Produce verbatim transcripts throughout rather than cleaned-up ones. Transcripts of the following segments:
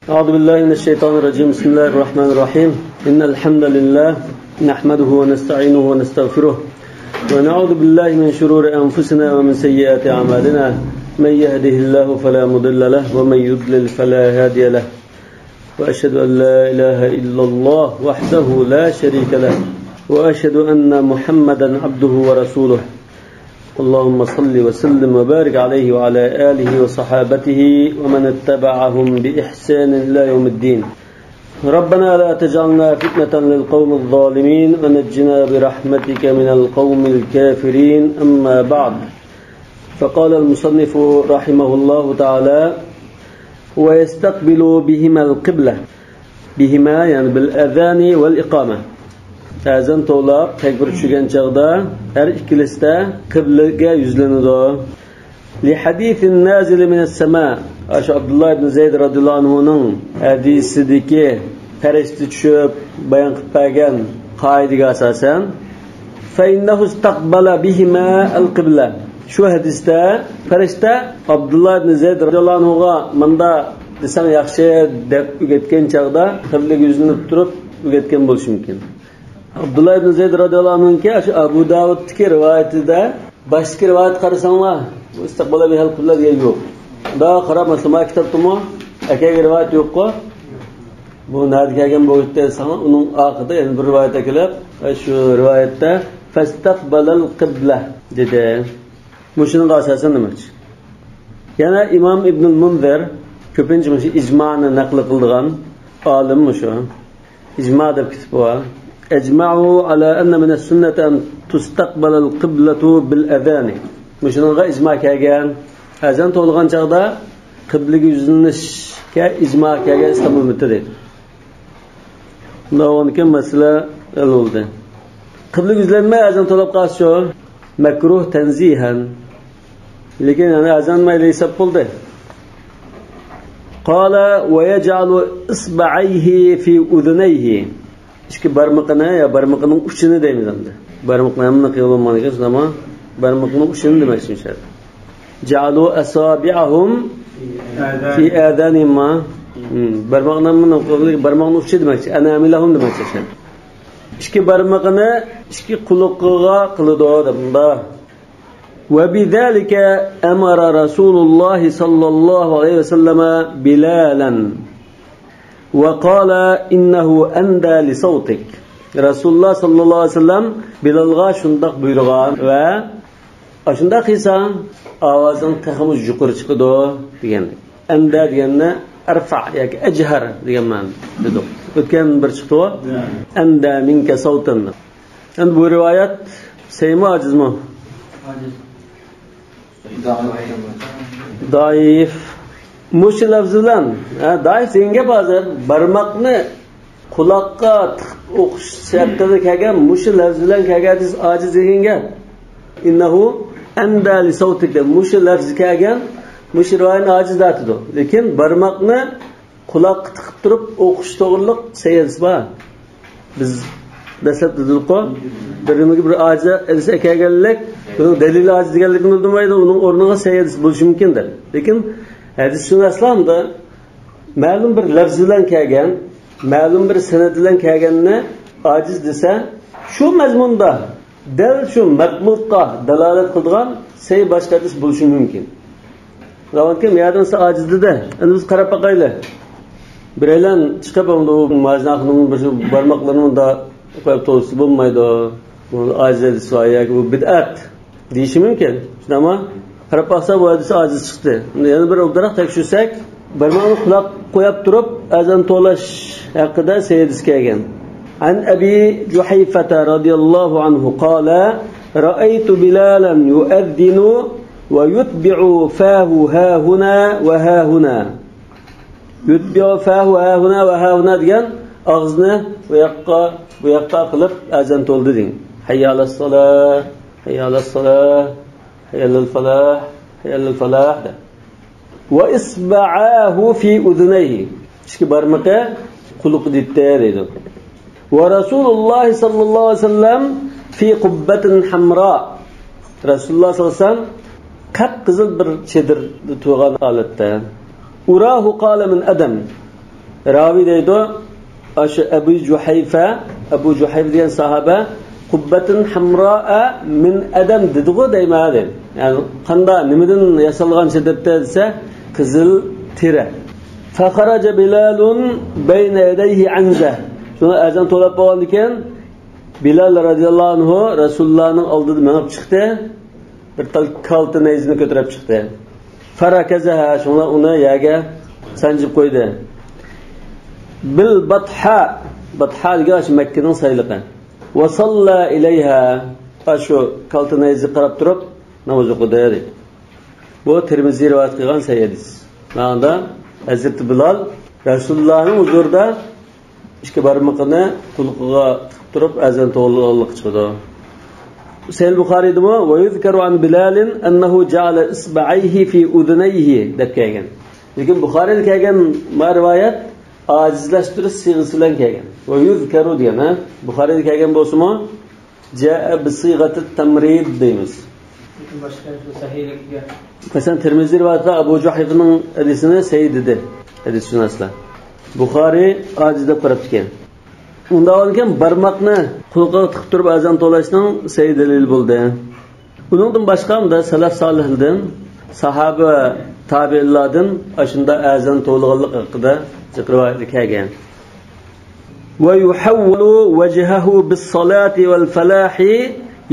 أعوذ بالله من الشيطان الرجيم. بسم الله الرحمن الرحيم. إن الحمد لله نحمده ونستعينه ونستغفره، ونعوذ بالله من شرور أنفسنا ومن سيئات أعمالنا. من يهده الله فلا مضل له، ومن يضلل فلا هادي له. وأشهد أن لا إله إلا الله وحده لا شريك له، وأشهد أن محمدا عبده ورسوله. اللهم صل وسلم وبارك عليه وعلى آله وصحابته ومن اتبعهم بإحسان إلى يوم الدين. ربنا لا تجعلنا فتنة للقوم الظالمين ونجنا برحمتك من القوم الكافرين. أما بعد، فقال المصنف رحمه الله تعالى: ويستقبل بهما القبلة. بهما، يەنى بالأذان والإقامة. ئەزان توۋلاپ، تەكبىر چۈشۈرگەن چاغدا ھەر ئىككىلىسىدە قىبلىگە يۈزلىنىدۇ. لحديث النازل من السماء. ئاشۇ ئابدۇللا ئىبن زەيد رازىياللاھۇ ئەنھۇنىڭ ھەدىسىدىكى پەرىشتە چۈشۈپ بايان قىلىپ بەرگەن قائىدىگە ئاساسەن، فإنه استقبل بهما القبلة. شۇ ھەدىستە پەرىشتە ئابدۇللا ئىبن زەيد رازىياللاھۇ ئەنھۇغا مۇندا دېسەڭ ياخشى دەپ ئۆگەتكەن چاغدا قىبلىگە يۈزلىنىپ تۇرۇپ ئۆگەتكەن بولۇشى مۇمكىن. ئابدۇللا ئىبن زەيد رازىياللاھۇ ئەنھۇنىڭكى ئاشۇ ئەبۇ داۋۇدتىكى رىۋايىتىدە، باشتىكى رىۋايەتكە قارىساڭلار، بۇ ئىستىقبال بىھىل قىبلە دېگەن يوق. مۇنداق قاراپ، مەسىلەن، ما كىتابتىمۇ ئەكەلگەن رىۋايەت يوققۇ. بۇ نەدە كەلگەن بولۇشتى دېسەڭلار، ئۇنىڭ ئارقىدا يەنە بىر رىۋايەت ئەكېلىپ، شۇ رىۋايەتتە فاستقبل القبلة دېدى. مۇشۇنىڭغا ئاساسەن دېمەكچى. يەنە ئىمام ئىبنۇل مۇنزىر كۆپىنچە مۇشۇ ئىجمانى نەقىل قىلىدىغان ئالىم مۇشۇ. ئىجما دەپ كېتىپ بار. أجمعوا على أن من السنة أن تستقبل القبلة بالأذان. مۇشۇنىڭغا ئىجما كەلگەن. ئەزان توۋلىغان چاغدا قىبلىگە يۈزلىنىشكە ئىجما كەلگەن ئىسلام ئۈممىتى دەيدۇ. بۇنداق بولغاندىكىن مەسىلە ھەل بولدى. قىبلىگە يۈزلەنمەي ئەزان توۋلاپ قالسىچۇ؟ مەكرۇھ تەنزىھەن. لېكىن يەنە ئەزان مەيلى ھېساب بولدى. قال ويجعل إصبعيه في أذنيه. ئىككى بارمىقىنى يا بارمىقىنىڭ ئۇچىنى دەيمىز ئەمدى. بارماقنى ھەممىنى قىلغان بولمىغان ئىكەن، شۇنداقمۇ؟ بارمىقىنىڭ ئۇچىنى دېمەكچى شۇ يەردە. جعلوا أصابعهم في آذانهم. مم. بارماقنى ھەممىنى قىلغان، بارماقنىڭ ئۇچى دېمەكچى. أناملهم دېمەكچى شۇ يەردە. ئىككى بارمىقىنى ئىككى قۇلىقىغا قىلىدۇ دەپ مۇنداق. وبذلك أمر رسول الله صلى الله عليه وسلم بلالا وقال إنه أندى لصوتك. رەسۇلۇللا ساللاللاھۇ ئەلەيھى ۋەسەللەم بىلالغا شۇنداق بۇيرۇغان ۋە ئاشۇنداق قىلساڭ ئاۋازىڭ تېخىمۇ يۇقىرى چىقىدۇ دېگەن. ئەندە دېگەننى ئەرفەئ ياكى ئەجھەر دېگەن مەنىدە دېدۇق. ئۆتكەن بىر چىقتىغۇ. ئەندە مىنكە سەۋتەن. ئەمدى بۇ رىۋايەت سەھىھمۇ، ئاجىزمۇ؟ دائىف. مۇشۇ لەفز بىلەن، ھە، دائىف دېگەن گەپ ھازىر بارماقنى قۇلاققا تىقىپ ئوقۇش ھەققىدە كەلگەن، مۇشۇ لەفز بىلەن كەلگەن ھەدىس ئاجىز دېگەن گەپ. ئىننەھۇ ئەندە لىسەۋتىك دەپ مۇشۇ لەفز كەلگەن، مۇشۇ رىۋايەتنى ئاجىز دەۋاتىدۇ. لېكىن بارماقنى قۇلاققا تىقىپ تۇرۇپ ئوقۇش توغرىلىق سەھىھ ھەدىس بار. بىز دەسلەپ دېدۇققۇ، بىرىمىزگە بىر ئاجىز ھەدىس ئەكەلگەنلىك، بۇنىڭ دەلىلى ئاجىز دېگەنلىكنى بىلدۈرمەيدۇ، ئۇنىڭ ئورنىغا سەھىھ ھەدىس بولۇشى مۇمكىن دەپ. لېكىن ھەدىسشۇناسلار مەلۇم بىر لەفز بىلەن كەلگەن، مەلۇم بىر سەنەد بىلەن كەلگەننى ئاجىز دېسە، شۇ مەزمۇندا دەل شۇ مەتبۇئاتقا دالالەت قىلىدىغان سەھىھ باشقا ھەدىس بولۇشى مۇمكىن. راۋانكىم يەردىن سا ئاجىز دېدى. ئەمدى بىز قاراپ باقايلى. بىرەيلەن چىقىپ، ئەمدى ئۇ ماجىناخنىڭ بىر بارماقلىرىنى مۇندا قويۇپ توۋلىسا بولمايدۇ. بۇ ئاجىز ھەدىس ياكى بۇ بىدئەت دېيىشى مۇمكىن. شۇنداقمۇ؟ قاراپ باقسا، بۇ ھەدىس ئاجىز چىقتى. يەنە بىر ئوبدانراق تەكشۈرسەك، بىر ماڭا قۇلاق قويۇپ تۇرۇپ ئەزان توۋلاش ھەققىدە سەھىھ ھەدىس كەلگەن. عن أبي جحيفة رضي الله عنه قال: رأيت بلالا يؤذن ويتبع فاه هاهنا وهاهنا. يتبع فاه هاهنا وهاهنا دېگەن ئاغزىنى بۇ ياققا، بۇ ياققا قىلىپ ئەزان توۋلىدى دېگەن. حي على الصلاة، حي على الصلاة، حي على الفلاح، حي على الفلاح دەپ. وإصبعاه في أذنيه. ئىككى بارمىقى قۇلىقىدا ئىدى دەيدۇ. ورسول الله صلى الله عليه وسلم في قبة حمراء. رەسۇلۇللا ساللاللاھۇ ئەلەيھى ۋەسەللەم قىپقىزىل بىر چېدىردا تۇرغان ھالەتتە. أراه قال من أدم. راۋى دەيدۇ، ئاشۇ ئەبۇ جۇھەيفە، ئەبۇ جۇھەيفە دېگەن ساھابە، قۇببەتىن ھەمراء مىن ئەدەم دېدىغۇ دەيمەن، دەيدۇ. يەنى قانداق، نېمىدىن ياسالغان چېدىرتە دېسە، قىزىل تېرە. فخرج بلال بين يديه عنزة. شۇنىڭ ئەزان توۋلاپ بولغاندىن كېيىن، بىلال رەزىياللاھۇ ئەنھۇ رەسۇلۇللانىڭ ئالدىدا مېڭىپ چىقتى. بىر تال كالتە نەيزىنى كۆتۈرۈپ چىقتى. فركزها، شۇڭلار ئۇنى يەرگە سانجىپ قويدى. بالبطحاء، باتھا دېگەن ئاشۇ مەككىنىڭ سايلىقى. وصلى إليها، ئاشۇ كالتە نەيزىگە قاراپ تۇرۇپ ناماز ئوقۇدى، دەيدۇ. بۇ تىرمىزى رىۋايەت قىلغان سەھىھ ھەدىس. مانا ھەزرىتى بىلال رەسۇلۇللانىڭ ھۇزۇرىدا ئىككى بارمىقىنى قۇلىقىغا تىقىپ تۇرۇپ ئەزان توۋلىغانلىقى چىقىدۇ. سەھىھ بۇخارىيدىمۇ، ويذكر عن بلال أنه جعل إصبعيه في أذنيه دەپ كەلگەن. لېكىن بۇخارىيدا كەلگەن ما رىۋايەت ئاجىزلاشتۇرۇش سىيغىسى بىلەن كەلگەن. ويذكر دېگەن، ھە؟ بۇخارىيدا كەلگەن بولسىمۇ، جاء بصيغة التمريض دەيمىز. لېكىن باشقا شۇ سەھىھلىكىگە. مەسىلەن، تىرمىزى رىۋايەتتە ئەبۇ جۇھەيفىنىڭ ھەدىسىنى سەھىھ دېدى ھەدىسشۇناسلار. بۇخارىي ئاجىز دەپ قاراپتىكەن. ئۇنداق بولغاندىكىن بارماقنى قۇلىقىغا تىقىپ تۇرۇپ ئەزان توۋلاشنىڭ سەھىھ دەلىلى بولدى. ئۇنىڭدىن باشقا مۇنداق سەلەف سالىھلاردىن، ساھابە، تابىئىنلاردىن ئاشۇنداق ئەزان توۋلىغانلىق ھەققىدە جىق رىۋايەتلەر كەلگەن. ويحول وجهه بالصلاة والفلاح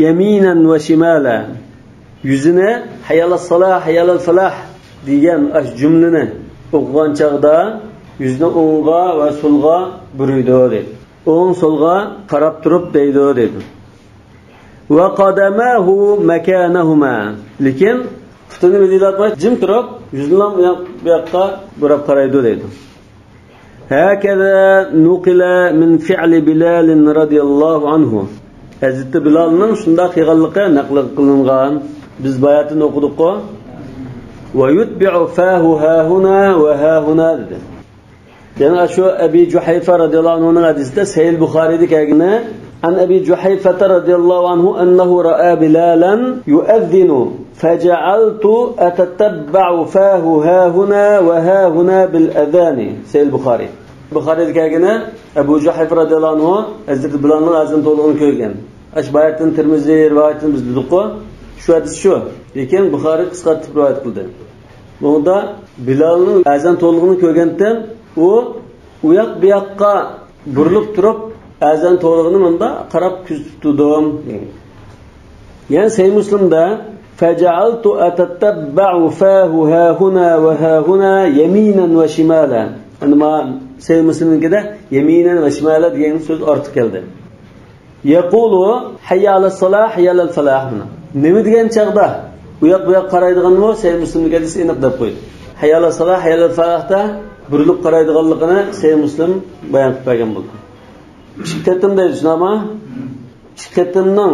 يمينا وشمالا. يۈزىنى ھەييا ئەلەسسالاھ، ھەييا ئەلەلفالاھ دېگەن ئاشۇ جۈملىنى ئوقۇغان چاغدا يۈزىنى ئوڭغا ۋە سولغا بۇرۇيدۇ، دەيدۇ. ئوڭ سولغا قاراپ تۇرۇپ دەيدۇ، دەيدۇ. وقدماه مكانهما. لېكىن پۇتىنى ۋىدىلاتماي جىم تۇرۇپ، يۈزىنى بۇ ياق-، بۇ ياققا بۇراپ قارايدۇ، دەيدۇ. هكذا نقل من فعل بلال رضي الله عنه. ھەزرىتى بىلالنىڭ شۇنداق قىلغانلىقى نەقىل قىلىنغان. بىز باياتىن ئوقۇدۇققۇ. ويتبع فاه هاهنا وهاهنا دېدى. يەنە شۇ ئەبى جۇھەيفە رەزىياللاھۇ ئەنھۇنىڭ ھەدىسىدە سەھىھ بۇخارىيدا كەلگىنى، عن أبي جحيفة رضي الله عنه أنه رأى بلالا يؤذن فجعلت أتتبع فاه هاهنا وهاهنا بالأذان. سەھىھ بۇخارىي. بۇخارىيدا كەلگىنى، ئەبۇ جۇھەيفە رەزىياللاھۇ ئەنھۇ ھەزرىتى بىلالنىڭ ئەزان توۋلىغىنىنى كۆرگەن. ئاشۇ باياتىن تىرمىزى رىۋايىتىنى بىز دېدۇققۇ. شۇ ھەدىس شۇ. لېكىن بۇخارىي قىسقارتىپ رىۋايەت قىلدى. بۇنىڭدا بىلالنىڭ ئەزان توۋلىغىنىنى كۆرگەنتىم، ئۇ ئۇ ياق بۇ ياققا بۇرۇلۇپ تۇرۇپ، ئەزان توۋلىغىنى مۇنداق قاراپ كۆزىتىپ تۇردۇم. يەنە سەھىھ مۇسلىمدا، فجعلت أتتبع فاه هاهنا وهاهنا يمينا وشمالا. ئەنە ما سەھىھ مۇسلىمنىڭكىدە يمينا وشمالا دېگەن سۆز ئارتۇق كەلدى. يقول حي على الصلاة، حي على الفلاح. نېمە دېگەن چاغدا ئۇ ياق بۇ ياق قارايدىغانمۇ سەھىھ مۇسلىمنىڭ ھەدىسى ئېنىق دەپ قويدى. حي على الصلاة، حي على الفلاح دا بۇرۇلۇپ قارايدىغانلىقىنى سەھىھ مۇسلىم بايان قىلىپ بەرگەن بولدى. ئىككى قېتىم دەيدۇ، شۇنداقمۇ؟ ئىككى قېتىمنىڭ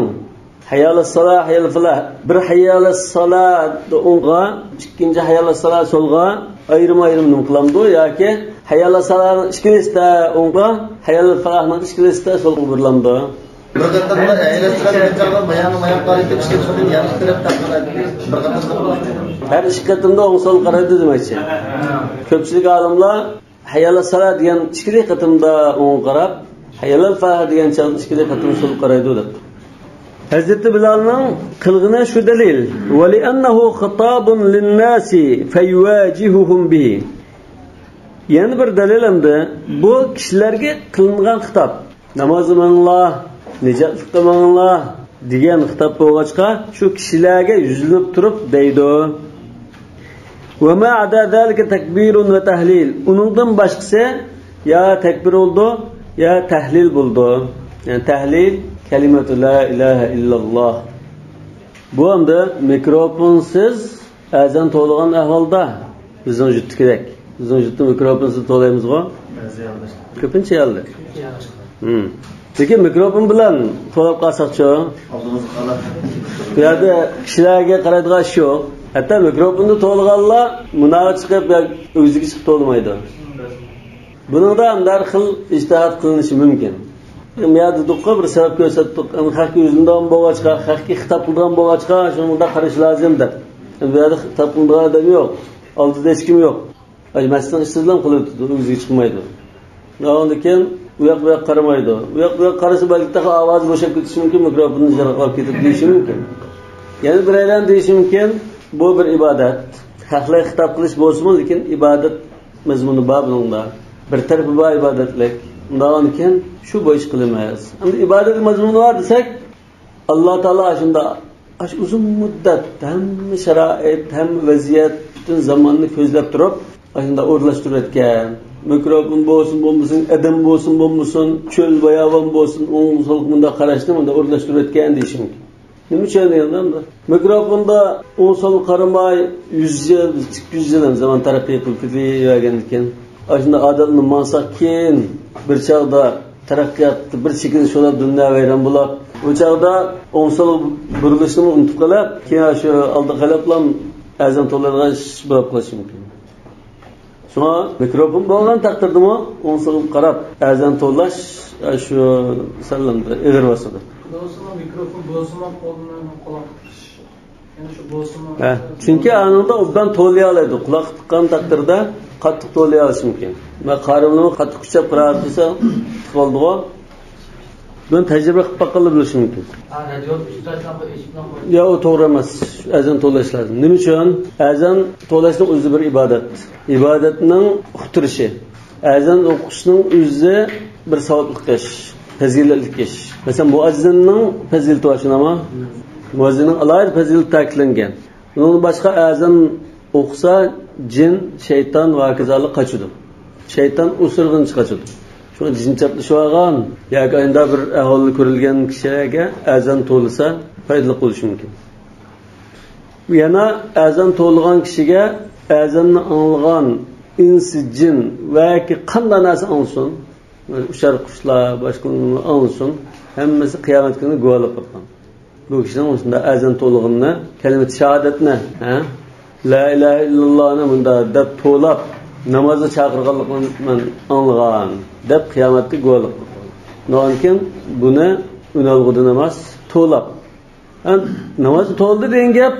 حي على الصلاة، حي على الفلاح، بىر حي على الصلاة ئوڭغا، ئىككىنچى حي على الصلاة سولغا ئايرىم-ئايرىم نېمە قىلامدۇ ياكى حي على الصلاة نىڭ ئىككىلىسىدە ئوڭغا، حي على الفلاح نىڭ ئىككىلىسىدە سولغا بۇرۇلامدۇ؟ بىر قېتىمدا ئەيلەپ تۇرغان چاغدا ماياڭغا ماياق قارايدۇ، ئىككىنچى قېتىم يانلىق تەرەپتە قارايدۇ. بىر قېتىمدا ھەر ئىككى قېتىمدا ئوڭ سول قارايدۇ دېمەكچى. كۆپچىلىك ئالىملار ھەي ئەلەسسالا دېگەن ئىككىلى قېتىمدا ئوڭغا قاراپ، ھەي ئەلەلفالاھ دېگەن چاغدا ئىككىلى قېتىم سولغا قارايدۇ دەپتۇ. ھەزرىتى بىلالنىڭ قىلغىنى شۇ دەلىل. ولأنه خطاب للناس فيواجههم به. يەنە بىر دەلىل ئەمدى، بۇ كىشىلەرگە قىلىنغان خىتاب. نامازغا مېڭىڭلار، نىجاتلىققا مېڭىڭلار دېگەن خىتاب بولغاچقا، شۇ كىشىلەرگە يۈزلىنىپ تۇرۇپ دەيدۇ. وما عدا ذلك تكبير وتهليل. ئۇنىڭدىن باشقىسى يا تەكبىر بولىدۇ، يا تەھلىل بولىدۇ. يەنى تەھلىل كەلىمەتۇ لا ئىلاھە ئىللاللاھ. بۇ ئەمدى مىكروفونسىز ئەزان توۋلىغان ئەھۋالدا، بىزنىڭ يۇرتتىكىدەك. بىزنىڭ يۇرتتا مىكروفونسىز توۋلايمىزغۇ؟ بەزى ھالدا. كۆپىنچە ھالدا. ھىم. لېكىن مىكروفون بىلەن توۋلاپ قالساقچۇ؟ بۇ يەردە كىشىلەرگە قارايدىغان ئىش يوق. ھەتتا مىكروفوندا توۋلىغانلار مۇنارغا چىقىپ ياكى ئۆگزىگە چىقىپ توۋلىمايدۇ. بۇنىڭدا ھەمدە ھەر خىل ئىجتىھاد قىلىنىشى مۇمكىن. يا دېدۇققۇ، بىر سەۋەب كۆرسەتتۇق. ئەمدى خەقكە يۈزلىنىدىغان بولغاچقا، خەقكە خىتاب قىلىدىغان بولغاچقا، شۇنىڭدا قارىشى لازىم دەپ. ئەمدى بۇ يەردە خىتاب قىلىدىغان ئادەم يوق. ئالدىدا ھېچكىم يوق. ئاشۇ مەسچىتنىڭ ئىچىدىلا قىلىۋېتىدۇ، ئۆگزىگە چىقمايدۇ. ئاندىن كېيىن ئۇ ياق بۇ ياققا قارىمايدۇ. ئۇ ياق بۇ ياققا قارىسا، بەلكى تېخى ئاۋازى بوشاپ كېتىشى مۇمكىن، مىكروفوننى يىراقلاپ كېتىپ دېيىشى مۇمكىن. يەنە بىرەيلەن دېيىشى مۇمكىن، بۇ بىر ئىبادەت. ھەقلەرگە خىتاب قىلىش بولسىمۇ، لېكىن ئىبادەت مەزمۇنى بار بۇنىڭدا. بىر تەرىپى بار ئىبادەتلىك. ئۇنداقكەن شۇ بويىچە قىلىمىز. ئەمدى ئىبادەتلىك مەزمۇنى بار دېسەك، ئاللا تائالا ئاشۇنداق، ئاشۇ ئۇزۇن مۇددەت ھەممە شارائىت، ھەممە ۋەزىيەت، پۈتۈن زاماننى كۆزلەپ تۇرۇپ، ئاشۇنداق ئورۇنلاشتۇرۇۋەتكەن. مىكروفون بولسۇن بولمىسۇن، ئادەم بولسۇن بولمىسۇن، چۆل باياۋان بولسۇن، ئوڭ سولغا مۇنداق قاراشنى مۇنداق ئورۇنلاشتۇرۇۋەتكەن دېيىشى مۇمكىن. نېمە ئۈچۈن دېگەندە، مىكروفوندا ئوڭ سولغا قارىماي، يۈز يىل، ئىككى يۈز يىل زامان تەرەققىي قىلىپ كېتىۋەرگەندىكىن، ئاشۇنداق ئادەتنى ماڭساق، كېيىن بىر چاغدا تەرەققىيات بىر چېكىنى شۇلاپ دۇنيا ۋەيران بولۇپ، ئۇ چاغدا ئوڭ سول بۇرۇلۇشنىمۇ ئۇنتۇپ قېلىپ، كېيىن شۇ ئالدىغا قېلىپلا ئەزان توۋلايدىغان ئىش بولۇپ قېلىشى مۇمكىن. شۇڭا مىكروفون بولغان تەقدىردىمۇ ئوڭ سولغا قاراپ ئەزان توۋلاش، ئە، شۇ سەللەمدە ئېغىر باسىدۇ. بولسىمۇ مىكروفون بولسىمۇ قولىنى قۇلاق تۇتۇش. يەنە شۇ بولسىمۇ ھە، چۈنكى ئانىڭدا ئوبدان توۋلىيالايدۇ. قۇلاق تۇتقان تەقدىردە قاتتىق توۋلىيالىشى مۇمكىن. مەن قارىمنىمۇ قاتتىق كۈچەپ قىرائەت قىلسا، بولدىغۇ. بۇنى تەجرىبە قىلىپ باققانلا بىلىشى مۇمكىن. ھە، رادىيونى ئۆچۈرۈپ تاشلاپ قويۇپ، ئېچىپلا قويۇپ. يا، ئۇ توغرا ئەمەس. ئەزان توۋلاش لازىم. نېمە ئۈچۈن؟ ئەزان توۋلاشنىڭ ئۆزى بىر ئىبادەت. ئىبادەتنىڭ ئۇقتۇرۇشى. ئەزان ئوقۇشنىڭ ئۆزى بىر ساۋابلىق ئىش، پەزىلەتلىك ئىش. مەسىلەن، مۇئەززىننىڭ پەزىلىتى بار، شۇنداقمۇ؟ مۇئەززىننىڭ ئالاھىدە پەزىلىتى تەكىتلەنگەن. ئۇنىڭدىن باشقا ئەزان ئوقۇسا، جىن، شەيتان ۋە ھاكازالار قاچىدۇ. شەيتان ئۇسرىغىنچە قاچىدۇ. شۇڭا جىن چاپلىشىۋالغان ياكى ئاينىدا بىر ئەھۋالى كۆرۈلگەن كىشىگە ئەزان توۋلىسا پايدىلىق بولۇشى مۇمكىن. يەنە ئەزان توۋلىغان كىشىگە ئەزاننى ئاڭلىغان ئىنسى، جىن ۋە ياكى قانداق نەرسە ئاڭلىسۇن، ئۇچار قۇشلار، باشقىلارنى ئاڭلىسۇن، ھەممىسى قىيامەت كۈنى گۇۋاھلىق بولغان. بۇ كىشىنىڭ مۇشۇنداق ئەزان توۋلىغىنىنى، كەلىمە شاھادەتنى، ھە؟ لا ئىلاھە ئىللاللانى مۇنداق دەپ توۋلاپ، نامازغا چاقىرغانلىقىنى مەن ئاڭلىغان، دەپ قىيامەتتە گۇۋاھلىق بولغان. ئۇنىڭدىن كېيىن بۇنى ئۈنئالغۇدىن ئەمەس، توۋلاپ. ھە، ناماز توۋلىدى دېگەن گەپ،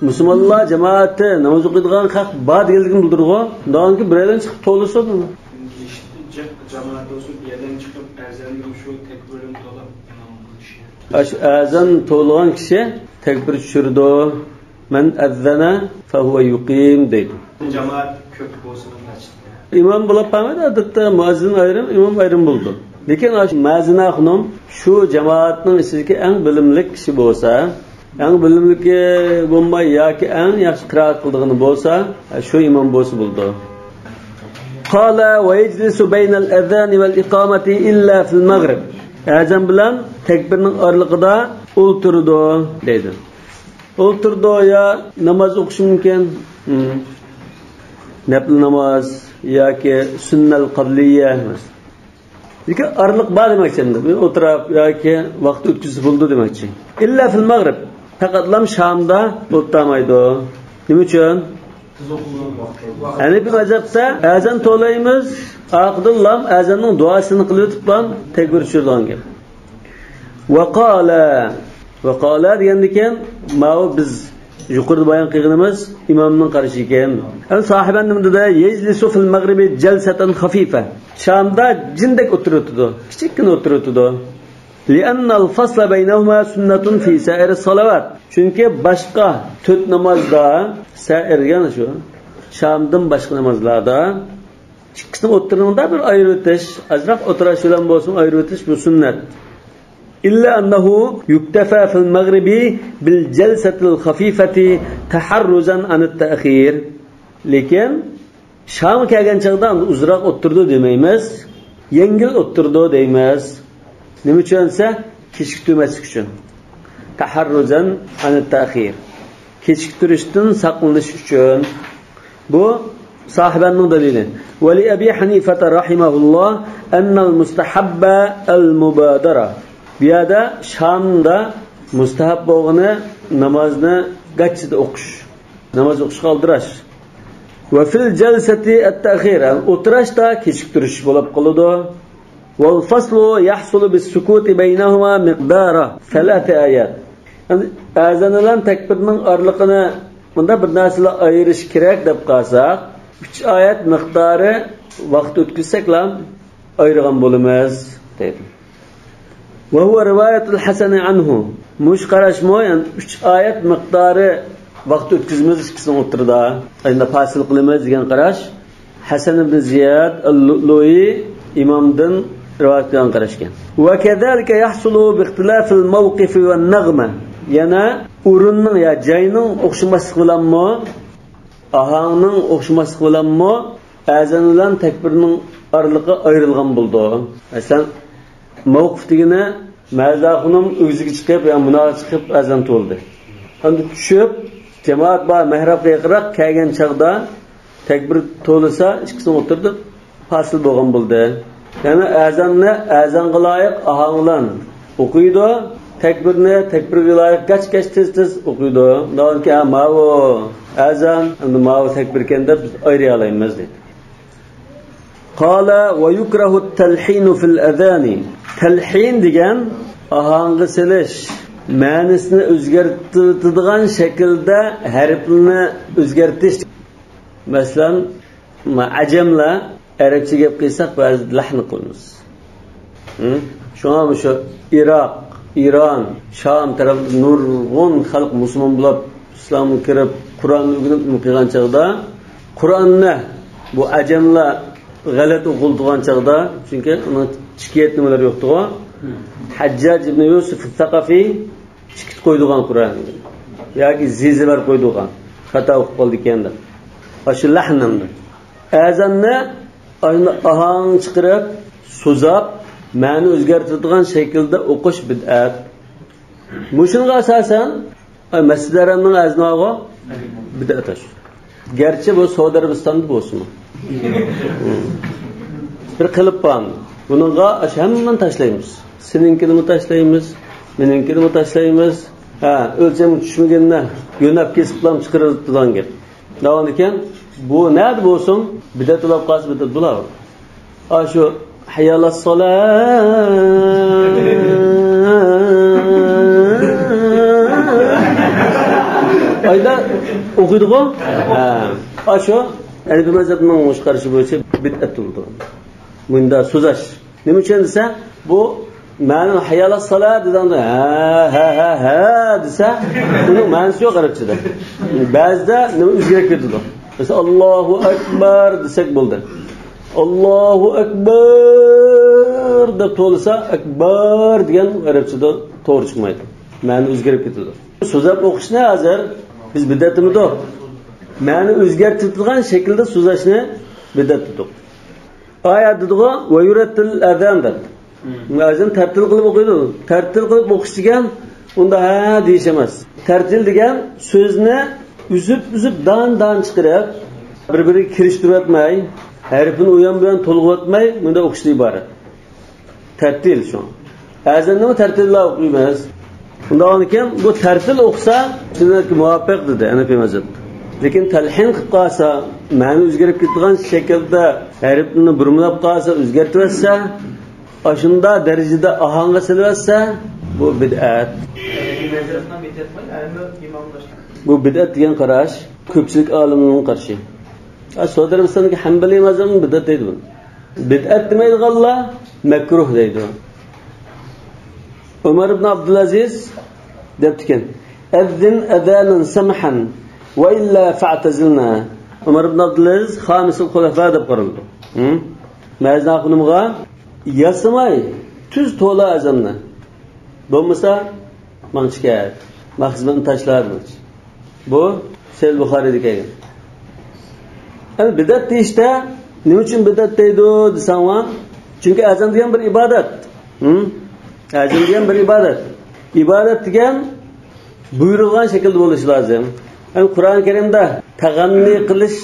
مۇسۇلمانلار جامائەتتە ناماز ئوقۇيدىغان خەق بار دېگەنلىكىنى بىلدۈرىدىغۇ. ئۇنىڭدىن كېيىن بىرەيلەن چىقىپ توۋلىسۇن. جامائەت بولسۇن، بىر يەردىن چىقىپ ئەزاننى شۇ تەكبىرىنى توۋلاپ ئىمام بولۇشى. ئاشۇ ئەزان توۋلىغان كىشى تەكبىر چۈشۈرىدۇ. مەن ئەززەنە فەھۇۋە يۇقىم دەيدۇ. جامائەت كۆپ بولسىمۇ مەسچىتتە. ئىمام بولۇپ قالمايدۇ، ئادەتتە مۇئەززىن ئايرىم، ئىمام ئايرىم بولىدۇ. لېكىن ئاشۇ مەزىنە خانىم شۇ جامائەتنىڭ ئىچىدىكى ئەڭ بىلىملىك كىشى بولسا، ئەڭ بىلىملىكى بولماي ياكى ئەڭ ياخشى قىرائەت قىلىدىغىنى بولسا، شۇ ئىمام بولسا بولىدۇ. قال ويجلس بين الأذان والإقامة إلا في المغرب. ئەزان بىلەن تەكبىرنىڭ ئارىلىقىدا ئولتۇرىدۇ دەيدۇ. ئولتۇرىدۇ يا ناماز ئوقۇشى مۇمكىن. ھىم. نەپلى ناماز ياكى سۈننەل قابلىيە ئەمەس. لېكىن ئارىلىق بار دېمەكچى ئەمدى. بىر ئولتۇرۇپ ياكى ۋاقىت ئۆتكۈزسە بولىدۇ دېمەكچى. إلا في المغرب. پەقەتلام شامدا ئولتۇرالمايدۇ. نېمە ئۈچۈن؟ ھەنىپىي مەزھەپتە ئەزان توۋلايمىز، ئارقىدىنلام ئەزاننىڭ دۇئاسىنى قىلىۋېتىپلا تەكبىر چۈشۈرىدىغان گەپ. ۋەقالە. ۋەقالە دېگەندىكىن، ماۋۇ بىز يۇقىرىدا بايان قىلغىنىمىز ئىمامنىڭ قارىشى ئىكەن. ئەمدى ساھىبەن نېمە دېدى؟ يەجلىسۇ فىل مەغرىبى جەلسەتەن خەفىفە. شامدا جىندەك ئولتۇرۇۋېتىدۇ، كىچىككىنە ئولتۇرۇۋېتىدۇ. لأن الفصل بينهما سنة في سائر الصلوات. چۈنكى باشقا تۆت نامازدا، سائىر دېگەن شۇ، شامدىن باشقا نامازلاردا ئىككىسىنىڭ ئوتتۇرىسىدا بىر ئايرىۋېتىش، ئازراق ئولتۇراش بىلەن بولسىمۇ ئايرىۋېتىش، بۇ سۈننەت. إلا أنه يكتفى في المغرب بالجلسة الخفيفة تحرزا عن التأخير. لېكىن شامغا كەلگەن چاغدا ئۇزراق ئولتۇرىدۇ دېمەيمىز، يەڭگىل ئولتۇرىدۇ دەيمىز. نېمە ئۈچۈن دېسە، كېچىكتۈرمەسلىك ئۈچۈن. تحرزا عن التأخير. كېچىكتۈرۈشتىن ساقلىنىش ئۈچۈن. بۇ ساھىبەننىڭ دەلىلى. ولأبي حنيفة رحمه الله أن المستحب المبادرة. بۇ يەردە شامدا مۇستەھەب بولغىنى نامازنى گاچچىدا ئوقۇش. ناماز ئوقۇشقا ئالدىراش. وفي الجلسة التأخير، ئولتۇراشتا كېچىكتۈرۈش بولۇپ قالىدۇ. والفصل يحصل بالسكوت بينهما مقدار ثلاث آيات. يەنى ئەزان بىلەن تەكبىرنىڭ ئارىلىقىنى مۇنداق بىر نەرسىلەر ئايرىش كېرەك دەپ قالساق، ئۈچ ئايەت مىقدارى ۋاقىت ئۆتكۈزسەكلا، ئايرىغان بولىمىز، دەيدۇ. وهو رواية الحسن عنه. مۇشۇ قاراشمۇ، يەنى ئۈچ ئايەت مىقدارى ۋاقىت ئۆتكۈزىمىز ئىككىسىنىڭ ئوتتۇرىدا. يەنى پاسىل قىلىمىز دېگەن قاراش ھەسەن ئىبن زىياد ئەل-لۇئلۇئى ئىمامدىن رىۋايەت قىلغان قاراشكەن. وكذلك يحصل باختلاف الموقف والنغمة. يەنە ئورۇننىڭ يا جاينىڭ ئوخشىماسلىقى بىلەنمۇ، ئاھاڭنىڭ ئوخشىماسلىقى بىلەنمۇ ئەزان بىلەن تەكبىرنىڭ ئارىلىقى ئايرىلغان بولىدۇ. مەسىلەن، مەۋقۇف دېگىنى مەزىن خانىم ئۆگزىگە چىقىپ يا مۇنارغا چىقىپ ئەزان توۋلىدى. ئەمدى چۈشۈپ، جامائەت بار مەھرابقا يېقىنراق كەلگەن چاغدا تەكبىر توۋلىسا، ئىككىسىنىڭ ئوتتۇرىدا پاسىل بولغان بولدى. يەنى ئەزاننى ئەزانغا لايىق ئاھاڭ بىلەن ئوقۇيدۇ، تەكبىرنى تەكبىرگە لايىق گاچ-گاچ تېز-تېز ئوقۇيدۇ. ئۇنداق بولغاندىكىن، ھە، ماۋۇ ئەزان، ئەمدى ماۋۇ تەكبىركەن دەپ بىز ئايرىيالايمىز دەيدۇ. قال ويكره التلحين في الأذان. تەلھىن دېگەن ئاھاڭغا سېلىش، مەنىسىنى ئۆزگەرتىدىغان شەكىلدە ھەرپلىرىنى ئۆزگەرتىش. مەسىلەن، ئەجەملەر ئەرەبچە گەپ قىلساق، بەزىدە لەھن قىلىمىز. ھە؟ شۇڭا مۇشۇ ئىراق، ئىران، شام تەرەپتە نۇرغۇن خەلق مۇسۇلمان بولۇپ، ئىسلامغا كىرىپ، قۇرئاننى ئۆگىنىپ نېمە قىلغان چاغدا، قۇرئاننى بۇ ئەجەملەر غەلەت ئوقۇلىدىغان چاغدا، چۈنكى ئۇنىڭ شىكايەت نېمىلىرى يوقتىغۇ. ھەججاج ئىبن يۈسۈف سەقەفى چىقىپ قويىدىغان قۇرئان ياكى زىزىلەر قويىدىغان، خاتا ئوقۇپ قالدىكەن دەپ. ئاشۇ لەھنىمدە ئەزاننى ئاھاڭ چىقىرىپ، سوزاپ، مەنە ئۆزگەرتىدىغان شەكىلدە ئوقۇش بىدئەت. مۇشۇنىڭغا ئاساسەن، ئاي، مەسجىدى ھەرامنىڭ ئەزىنىغۇ بىدئەت ئاشۇ. گەرچە بۇ سەئۇدى ئەرەبىستاندا بولسىمۇ. بىر قېلىپ بار. بۇنىڭغا ئاشۇ ھەممىنى تاشلايمىز. سېنىڭكىنىمۇ تاشلايمىز، مېنىڭكىنىمۇ تاشلايمىز. ھە، ئۆلچەمگە چۈشمىگىنىنى يۆنەپ كېسىپلام چىقىرىدىغان گەپ. داۋامىدىكەن، بۇ نەدە بولسۇن، بىدئەت بولۇپ قالسا، بىدئەت بولار. ئاشۇ ھەييە ئەلەسسالا ئايدا ئوقۇيدىغۇ. ھە. ئاشۇ ھەنەفىي مەزھەپنىڭ مۇشۇ قارىشى بويىچە بىدئەت بولىدۇ. مۇندا سوزاش. نېمە ئۈچۈن دېسە، بۇ مەنىڭ ھەييە ئەلەسسالا دېگەندە ھە، ھە، ھە، ھە دېسە، بۇنىڭ مەنىسى يوق ئەرەبچىدە. بەزىدە نېمە ئۆزگىرىپ كېتىدۇ. مەسىلەن، ئاللاھۇ ئەكبەر دېسەك بولدى. ئاللاھۇ ئەكبەر دەپ توۋلىسا، ئەكبەر دېگەن ئەرەبچىدە توغرا چىقمايدۇ. مەنە ئۆزگىرىپ كېتىدۇ. سوزاپ ئوقۇشنى ھازىر بىز بىدئەت دېمىدۇق. مەنە ئۆزگەرتىدىغان شەكىلدە سوزاشنى بىدئەت دېدۇق. ئايەت دېدىغۇ، ۋەيۇرەتتىل ئەزان دەپ. ئەزان تەرتىل قىلىپ ئوقۇيدۇ. تەرتىل قىلىپ ئوقۇش دېگەن ئۇندا ھە دېيىش ئەمەس. تەرتىل دېگەن سۆزنى ئۈزۈپ-ئۈزۈپ، دان-دان چىقىرىپ، بىر-بىرىگە كىرىشتۈرۈۋەتمەي، ھەرپىنى ئۇيان-بۇيان تولغىۋەتمەي، مۇنداق ئوقۇشتىن ئىبارەت. تەرتىل شۇ. ئەزاننىمۇ تەرتىللا ئوقۇيمىز. ئۇنداق بولغاندىكىن بۇ تەرتىل ئوقۇسا سۈننەتكە مۇۋاپىق دېدى ھەنەفىي مەزھەپ. لېكىن تەلھىن قىلىپ قالسا، مەنە ئۆزگىرىپ كېتىدىغان شەكىلدە ھەرپنى بۇرمىلاپ قالسا، ئۆزگەرتىۋەتسە، ئاشۇنداق دەرىجىدە ئاھاڭغا سېلىۋەتسە، بۇ بىدئەت. بۇ بىدئەت دېگەن قاراش كۆپچىلىك ئالىملارنىڭ قارىشى. ھە، سەئۇدى ئەرەبىستاندىكى ھەنبەلىي مەزھەپمۇ بىدئەت دەيدۇ بۇنى. بىدئەت دېمەيدىغانلار مەكرۇھ دەيدۇ. ئۆمەر ئىبن ئابدۇلئەزىز دەپتىكەن، «ئەززىن ئەزانەن سەمھەن ۋە ئىللا فەئتەزىلنا.» ئۆمەر ئىبن ئابدۇلئەزىز خامىسۇل خۇلەفا دەپ قارىلىدۇ. ھە؟ مەزىن خانىمغا ياسىماي تۈز توۋلا ئەزاننى. بولمىسا، ماڭچە كەت. ماڭ خىزمەتنى تاشلا دېمەكچى. بۇ سەھىھ بۇخارىيدا كەلگەن. ئەمدى بىدئەت دېيىشتە نېمە ئۈچۈن بىدئەت دەيدۇ دېسەڭلار، چۈنكى ئەزان دېگەن بىر ئىبادەت. ھە؟ ئەزان دېگەن بىر ئىبادەت. ئىبادەت دېگەن بۇيرۇلغان شەكىلدە بولۇشى لازىم. يەنى قۇرئان كەرىمدە تەغەننى قىلىش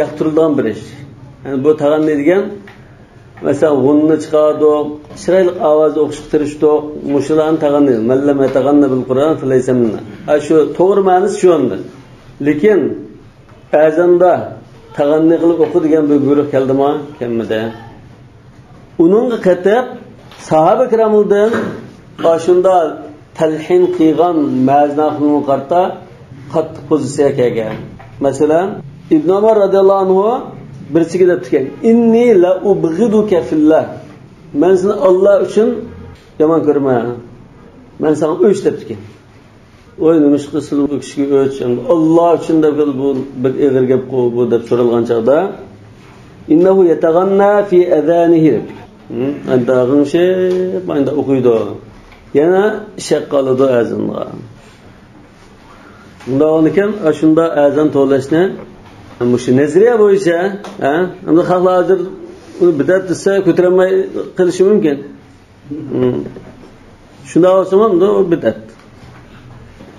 ياقتۇرۇلىدىغان بىر ئىش. يەنى بۇ تەغەننى دېگەن، مەسىلەن، غۇننى چىقاردۇق، چىرايلىق ئاۋازدا ئوقۇشقا تىرىشتۇق. مۇشۇلارنى تەغەننى، «مەن لەم يەتەغەننە بىل قۇرئان فەلەيسە مىننا.» ھە، شۇ توغرا مەنىسى شۇ ئەمدى. لېكىن ئەزاندا تەغەننى قىلىپ ئوقۇ دېگەن بىر بۇيرۇق كەلدىما؟ كەلمىدى. ئۇنىڭغا قېتىپ ساھابە كىراملاردىن ئاشۇنداق تەلھىن قىلغان مەزىن خانىمغا قارىتا قاتتىق پوزىتسىيە كەلگەن. مەسىلەن، ئىبن ئۆمەر رەزىياللاھۇ ئەنھۇ بىرسىگە دەپتىكەن، «ئىننى لەئۇبغىدۇكە فىللا.» مەن سېنى ئاللا ئۈچۈن يامان كۆرىمەن. مەن ساڭا ئۆچ دەپتىكەن. ۋاي، نېمىشقا سىلى بۇ كىشىگە ئۆچ؟ ئاللا ئۈچۈن دەپ، بۇ بەك ئېغىر گەپقۇ بۇ دەپ سورالغان چاغدا، «ئىننەھۇ يەتەغەننا فى ئەزانىھى» دەپتىكەن. ئەندا غىڭشىپ ئاينىدا ئوقۇيدۇ. يەنە ئىشەك قالىدۇ ئەزانغا. بۇنداق بولغانىكەن، ئاشۇنداق ئەزان توۋلاشنى، مۇشۇ نەزەرىيە بويىچە، ھە، ئەمدى خەقلەر ھازىر ئۇنى بىدئەت دېسە، كۆتۈرەلمەي قېلىشى مۇمكىن. ھىم. شۇنداق بولسىمۇ، ئۇ بىدئەت.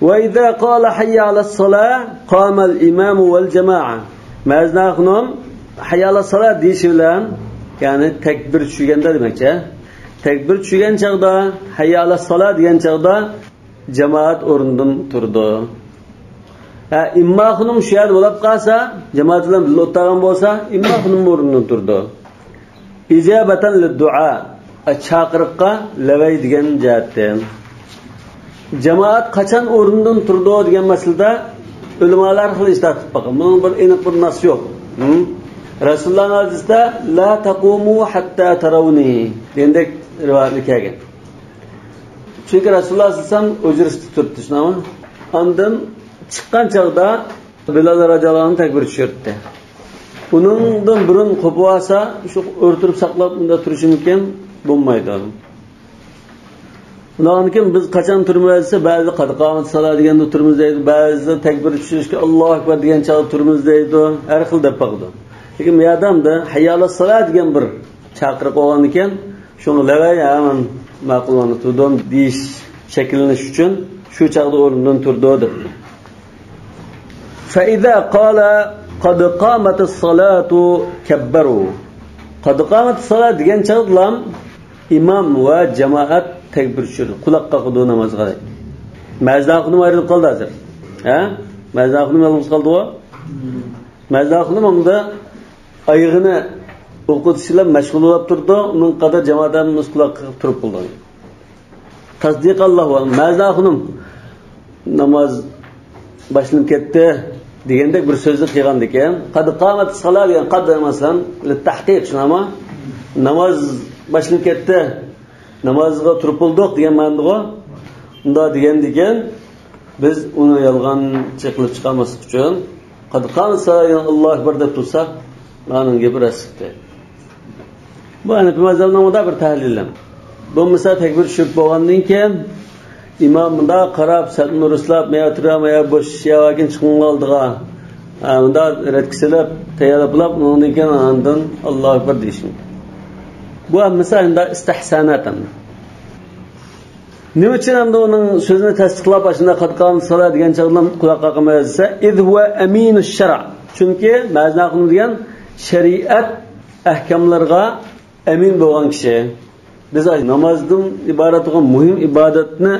وَإِذَا قَالَ حَيَّ عَلَى الصَّلَاةِ قَامَ الْإِمَامُ وَالْجَمَاعَةُ. مەزىن ئاخۇنۇم «ھەييە ئەلەسسالاه» دېيىشى بىلەن، يەنى تەكبىر چۈشۈرگەندە دېمەكچى. تەكبىر چۈشۈرگەن چاغدا، «ھەييە ئەلەسسالاه» دېگەن چاغدا، جامائەت ئورنىدىن تۇرىدۇ. ھە، ئىمما خانىم شۇ يەردە بولۇپ قالسا، جامائەت بىلەن بىللە ئولتۇرغان بولسا، ئىمما خانىم ئورنىدىن تۇرىدۇ. «ئىجابەتەن لىددۇئا»، چاقىرىققا لەۋەي دېگەن جەھەتتىن. جامائەت قاچان ئورنىدىن تۇرىدۇ دېگەن مەسىلىدە ئۆلىمالار خېلى ئىجتىھات قىلىپ باققان. بۇنىڭ بىر ئېنىق بىر ناس يوق. ھىم؟ رەسۇلۇللانىڭ ھەدىسىدە «لا تەقۇمۇ ھەتتا تەرەۋنى» دېگەندەك رىۋايەتلەر كەلگەن. چۈنكى رەسۇلۇللا سەللەللاھۇ ئەلەيھى ۋەسەللەم ھۇجرىسىدا تۇرۇپتۇ، شۇنداقمۇ؟ ئاندىن چىققان چاغدا بىلال رازىياللاھۇ ئەنھۇ تەكبىر چۈشۈرتتى. ئۇنىڭدىن بۇرۇن قوپۇۋالسا، شۇ ئولتۇرۇپ ساقلاپ ئۇنداق تۇرۇشىمىكىن؟ بولمايدۇ. ئۇنىڭدىن كېيىن بىز قاچان تۇرىمىز دېسە، بەزىدە «قەد قامەتىسسالا» دېگەندە تۇرىمىز دەيدۇ، بەزىدە تەكبىر چۈشۈرۈشكە «ئاللاھۇ ئەكبەر» دېگەن چاغدا تۇرىمىز دەيدۇ، ھەر خىل دەپ باقىدۇ. لېكىن بۇ يەردە ئەمدى «ھەييە ئەلەسسالا» دېگەن بىر چاقىرىق بولغاندىكىن، شۇڭا لەۋەي ھەمان ماقۇللىنىپ تۇرىدۇ دېيىش شەكىللىنىش ئۈچۈن شۇ چاغدا ئورنىدىن تۇرىدۇ دەپتۇ. فَإِذَا قَالَ قَدْ قَامَتِ الصَّلَاةُ كَبَّرُوا. «قەد قامەتىسسالا» دېگەن چاغدىلا ئىمام ۋە جامائەت تەكبىر چۈشۈرىدۇ، قۇلاق قاقىدۇ نامازغا. مەزىن ئاخۇنۇم ئايرىلىپ قالدى ھازىر. ھە؟ مەزىن ئاخۇنۇم يالغۇز قالدىغۇ؟ مەزىن ئاخۇنۇم ئاندا ئايىغىنى ئوقۇتۇش بىلەن مەشغۇل بولۇپ تۇرىدۇ، ئۇنىڭغا قەدەر جامائەت ھەممىسى قۇلاق قېقىپ تۇرۇپ بولىدۇ. تەسدىقەن لەھۇ، مەزىن ئاخۇنۇم ناماز باشلىنىپ كەتتى دېگەندەك بىر سۆزنى قىلغاندىكىن، «قەد قامەتىسسالا» دېگەن «قەد» مەسىلەن لىتتەھقىق، شۇنداقمۇ؟ ناماز باشلىنىپ كەتتى، نامازغا تۇرۇپ بولدۇق دېگەن مەنىدىغۇ. ئۇنداق دېگەندىكىن، بىز ئۇنى يالغانچى قىلىپ چىقارماسلىق ئۈچۈن، «قەد قامەتىسسالا» دېگەن «ئاللاھۇ ئەكبەر» دەپ تۇرسا، ئانىڭ گېپى راست چىقتى. بۇ ھەنەفىي مەزھەبنىڭ مۇنداق بىر تەھلىلى. بولمىسا تەكبىر چۈشۈرۈپ بولغاندىن كېيىن، ئىمام مۇنداق قاراپ، سەپنى رۇسلاپ، مەيە تۇرا، مەيە بوش يەر باركەن چىقىڭلار ئالدىغا. ھە، مۇنداق رەتكە سېلىپ، تەييارلاپ بولۇپ، ئۇنىڭدىن كېيىن ئاندىن «ئاللاھۇ ئەكبەر» دېيىش مۇمكىن. بۇ ھەممىسى ئەمدى ئىستىھسانات ئەمدى. نېمە ئۈچۈن ئەمدى ئۇنىڭ سۆزىنى تەستىقلاپ، ئاشۇنداق «قەد قامەتىسسالا» دېگەن چاغدا قۇلاق قاقىمىز دېسە، «إذ هو أمين الشرع». چۈنكى مەزىن ئاخۇنۇم دېگەن شەرىئەت ئەھكاملىرىغا ئەمىن بولغان كىشى. بىز نامازدىن ئىبارەت بولغان مۇھىم ئىبادەتنى،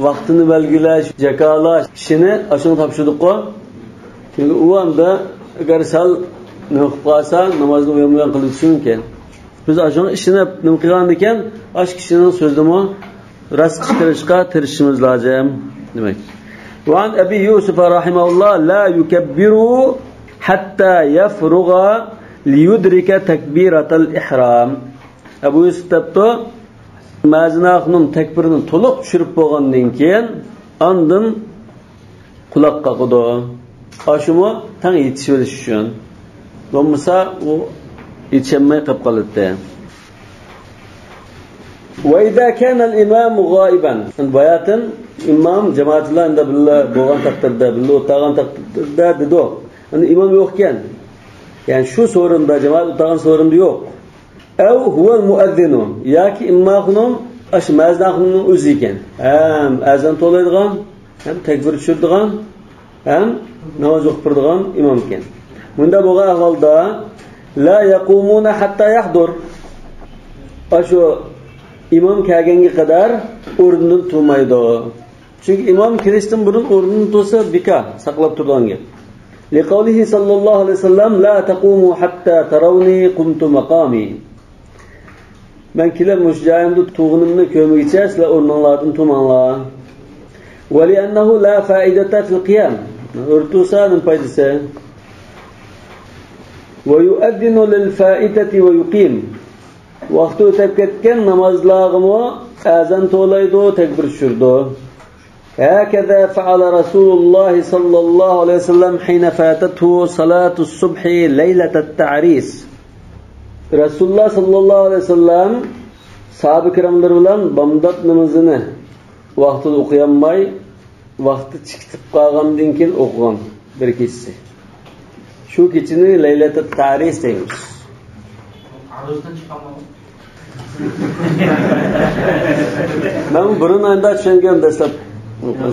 ۋاقتىنى بەلگىلەش، جاكارلاش ئىشىنى ئاشۇنىڭغا تاپشۇردۇققۇ. چۈنكى ئۇ ئەمدى ئەگەر سەل نېمە قىلىپ قالسا، نامازنى ئويان-بۇيان قىلىۋېتىشى مۇمكىن. بىز ئاشۇنىڭغا ئىشىنىپ نېمە قىلغاندىكىن، ئاشۇ كىشىنىڭ سۆزىنىمۇ راست چىقىرىشقا تىرىشىشىمىز لازىم دېمەك. وعن أبي يوسف رحمه الله: لا يكبر حتى يفرغ ليدرك تكبيرة الإحرام. ئەبۇ يۈسۈپ دەپتۇ، مەزىن ئاخۇنۇم تەكبىرنى تولۇق چۈشۈرۈپ بولغاندىن كېيىن، ئاندىن قۇلاق قاقىدۇ. ئاشۇمۇ تەڭ يېتىشىۋېلىش ئۈچۈن. بولمىسا ئۇ يېتىشەلمەي قېلىپ قالاتتى. وإذا كان الإمام غائبا. باياتىن ئىمام جامائەت بىلەن بىللە بولغان تەقدىردە، بىللە ئولتۇرغان تەقدىردە دېدۇق. ئەمدى ئىمام يوقكەن. يەنى شۇ سورۇندا، جامائەت ئولتۇرغان سورۇندا يوق. ئەۋ ھۇۋەل مۇئەززىنۇ، ياكى ئىمام ئاخۇنۇم ئاشۇ مەزىن ئاخۇنۇمنىڭ ئۆزى ئىكەن. ھەم ئەزان توۋلايدىغان، ھەم تەكبىر چۈشۈرىدىغان، ھەم ناماز ئوقۇپ بېرىدىغان ئىمام ئىكەن. مۇنداق بولغان ئەھۋالدا، لا يقومون حتى يحضر. ئاشۇ ئىمام كەلگەنگە قەدەر ئورنىدىن تۇرمايدۇ. چۈنكى ئىمام كېلىشتىن بۇرۇن ئورنىدىن تۇرسا بىكار، ساقلاپ تۇرىدىغان گەپ. لقوله صلى الله عليه وسلم: لا تقوموا حتى تروني قمت مقامي. مەن كېلىپ مۇشۇ جايىمدا تۇرغىنىمنى كۆرمىگۈچە سىلەر ئورنۇڭلاردىن تۇرماڭلار. ولأنه لا فائدة في القيام. ئۆرە تۇرسا نېمە پايدىسى؟ ويؤذن للفائتة ويقيم. ۋاقتى ئۆتۈپ كەتكەن نامازلارغىمۇ ئەزان توۋلايدۇ، تەكبىر چۈشۈرىدۇ. هكذا فعل رسول الله صلى الله عليه وسلم حين فاتته صلاة الصبح ليلة التعريس. رەسۇلۇللاھ ساللاللاھۇ ئەلەيھى ۋەسەللەم ساھابە كىراملىرى بىلەن بامدات نامىزىنى ۋاقتىدا ئوقۇيالماي، ۋاقتى چىقىپ قالغاندىن كېيىن ئوقۇغان بىر كېچىسى. شۇ كېچىنى لەيلەتۇت تەرىس دەيمىز. ئارۇزدىن چىقالمىدىم. مەن بۇرۇن ئاندا چۈشەنگەن دەسلەپ.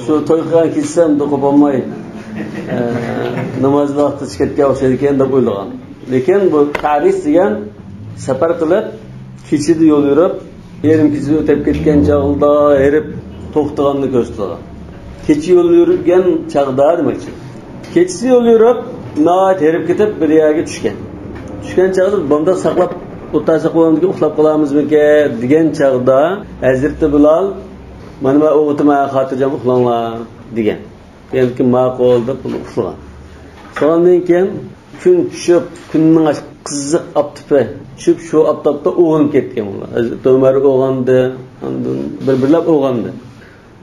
شۇ توي قىلغان كېچىسى ئەمدى قوپالماي، ئە، ناماز ۋاقتى چىقىپ كەتكەن ئوخشايدىكەن دەپ ئويلىغان. لېكىن بۇ تەرىس دېگەن سەپەر قىلىپ، كېچىدە يول يۈرۈپ، يېرىم كېچىدە ئۆتۈپ كەتكەن چاغدا ھېرىپ توختىغاننى كۆرسىتىدۇ. كېچە يول يۈرگەن چاغدا دېمەكچى. كېچىسى يول يۈرۈپ، ناھايىتى ھېرىپ كېتىپ بىر يەرگە چۈشكەن. چۈشكەن چاغدا بامدات ساقلاپ ئولتۇرساق بولامدىكىن، ئۇخلاپ قالامىزمىكىن دېگەن چاغدا ھەزرىتى بىلال، مانا مەن ئويغىتىمەن، خاتىرجەم ئۇخلاڭلار دېگەن. كېيىن ماقۇل دەپ ئۇنى ئۇخلىغان. شۇنىڭدىن كېيىن كۈن چۈشۈپ، كۈننىڭ قىزىق ئاپتىپى چۈشۈپ، شۇ ئاپتاپتا ئويغىنىپ كەتكەن ئۇلار. ھەزرىتى ئۆمەر ئويغاندى، ئاندىن بىر-بىرلەپ ئويغاندى.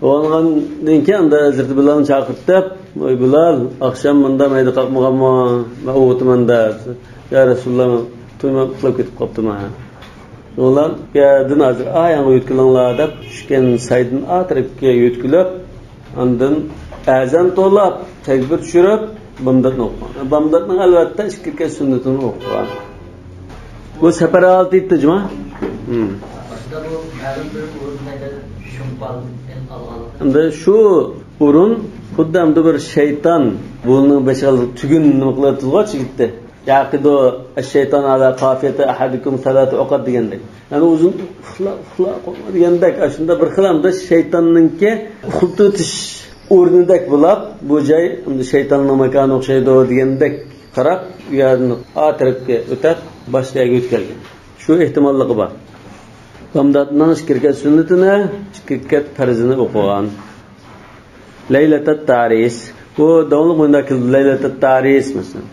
ئويغانغاندىن كېيىن ئاندا ھەزرىتى بىلالنى چاقىرتىپ، «ۋاي بىلال، ئاخشام مۇنداق مەيدە قاقمىغانمۇ؟ مەن ئويغىتىمەن» دەپ. «يا رەسۇلۇللاھ، مەن تۇيماي ئۇخلاپ كېتىپ قاپتىمەن.» ئۇلار بۇ يەردىن ھازىر ئاياڭغا يۆتكىلىڭلار دەپ، چۈشكەن سايدىن ئا تەرەپكە يۆتكىلىپ، ئاندىن ئەزان توۋلاپ، تەكبىر چۈشۈرۈپ، بامداتنى ئوقۇغان. بامداتنىڭ ئەلۋەتتە ئىككى رەكەت سۈننىتىنى ئوقۇغان. بۇ سەپەر ھالىتى ئىدى جۇما. ھىم. ئاشۇندا بۇ مەلۇم بىر ئورۇن نەدەر شۇمپان ئالغان. ئەمدى شۇ ئورۇن خۇددى ئەمدى بىر شەيتان بۇنىڭ بېشىغا تۈگۈن نېمە قىلىۋاتىدىغۇ، چىگىتتى. يعقد الشيطان على قافية أحدكم ثلاث عقد دېگەندەك. يەنى ئۇزۇن ئۇخلا، ئۇخلا، قورقما دېگەندەك، ئاشۇنداق بىر خىل ئەمدى شەيتاننىڭكى ئۇخلىتىۋېتىش ئورنىدەك بولۇپ، بۇ جاي ئەمدى شەيتاننىڭ ماكانى ئوخشايدۇ دېگەندەك قاراپ، ئۇ يەردىن ئا تەرەپكە ئۆتۈپ، باشقا يەرگە ئۆتۈپ كەلگەن. شۇ ئېھتىماللىقى بار. بامداتنىڭ ئىككى رەكەت سۈننىتىنى، ئىككى رەكەت پەرزىنى ئوقۇغان. لەيلەتەت تەرىس. بۇ داۋاملىق مۇنداق كېلىدۇ. لەيلەتەت تەرىس، مەسىلەن.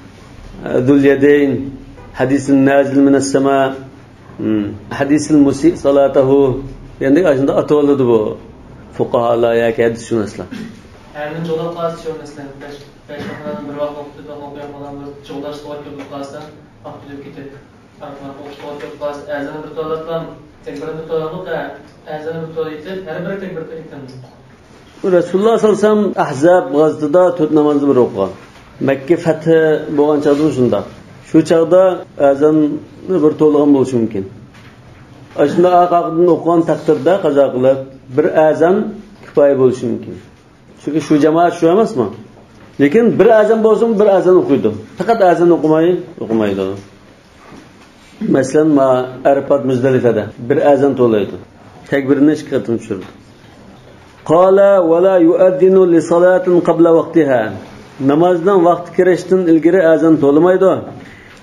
ذۇل يەدەين، ھەدىسىل نازىل مىنەس سەما، ھەدىسىل مۇسىئ سالاتەھۇ دېگەندەك ئاشۇنداق ئاتىۋالىدۇ بۇ فۇقاھالار ياكى ھەدىسشۇناسلار. ئەرنىڭ جولاپ قالسا شۇ، مەسىلەن، بەش، بەش ۋاقىتلارنى بىر ۋاقىت ئوقۇتۇپ، ئوقۇيالمىغان بىر جۇغلاشلىق بولۇپ قالسا، ۋاقتى ئۆتۈپ كېتىپ. ئەزانى بىر توۋلاپ، كۆپ قالسا، ئەزانى بىر توۋلاپ، تەكبىرنى بىر توۋلاپ، ئەزانى بىر توۋلاپ ئېيتىپ، يەنە بىر تەكبىر ئېيتىپ. رەسۇلۇللاھ ساللاللاھۇ ئەلەيھى ۋەسەللەم ئەھزاب غازىتىدا تۆت نامازنى بىر ئوقۇغان. مەككە فەتھى بولغان چاغدىمۇ شۇنداق. شۇ چاغدا ئەزاننى بىر توۋلىغان بولۇشى مۇمكىن. ئاشۇنداق ئارقا-ئارقىدىن ئوقۇغان تەقدىردە قازا قىلىپ، بىر ئەزان كۇپايە بولۇشى مۇمكىن. چۈنكى شۇ جامائەت شۇ ئەمەسمۇ؟ لېكىن بىر ئەزان بولسىمۇ بىر ئەزان ئوقۇيدۇ. پەقەت ئەزان ئوقۇماي، ئوقۇمايدۇ. مەسىلەن، ما ئەرپات مۇزدەلىپەدە بىر ئەزان توۋلايدۇ. تەكبىرىنى ئىككى قېتىم چۈشۈرىدۇ. قال ولا يؤذن لصلاة قبل وقتها. نامازنىڭ ۋاقتى كىرىشتىن ئىلگىرى ئەزان توۋلىمايدۇ.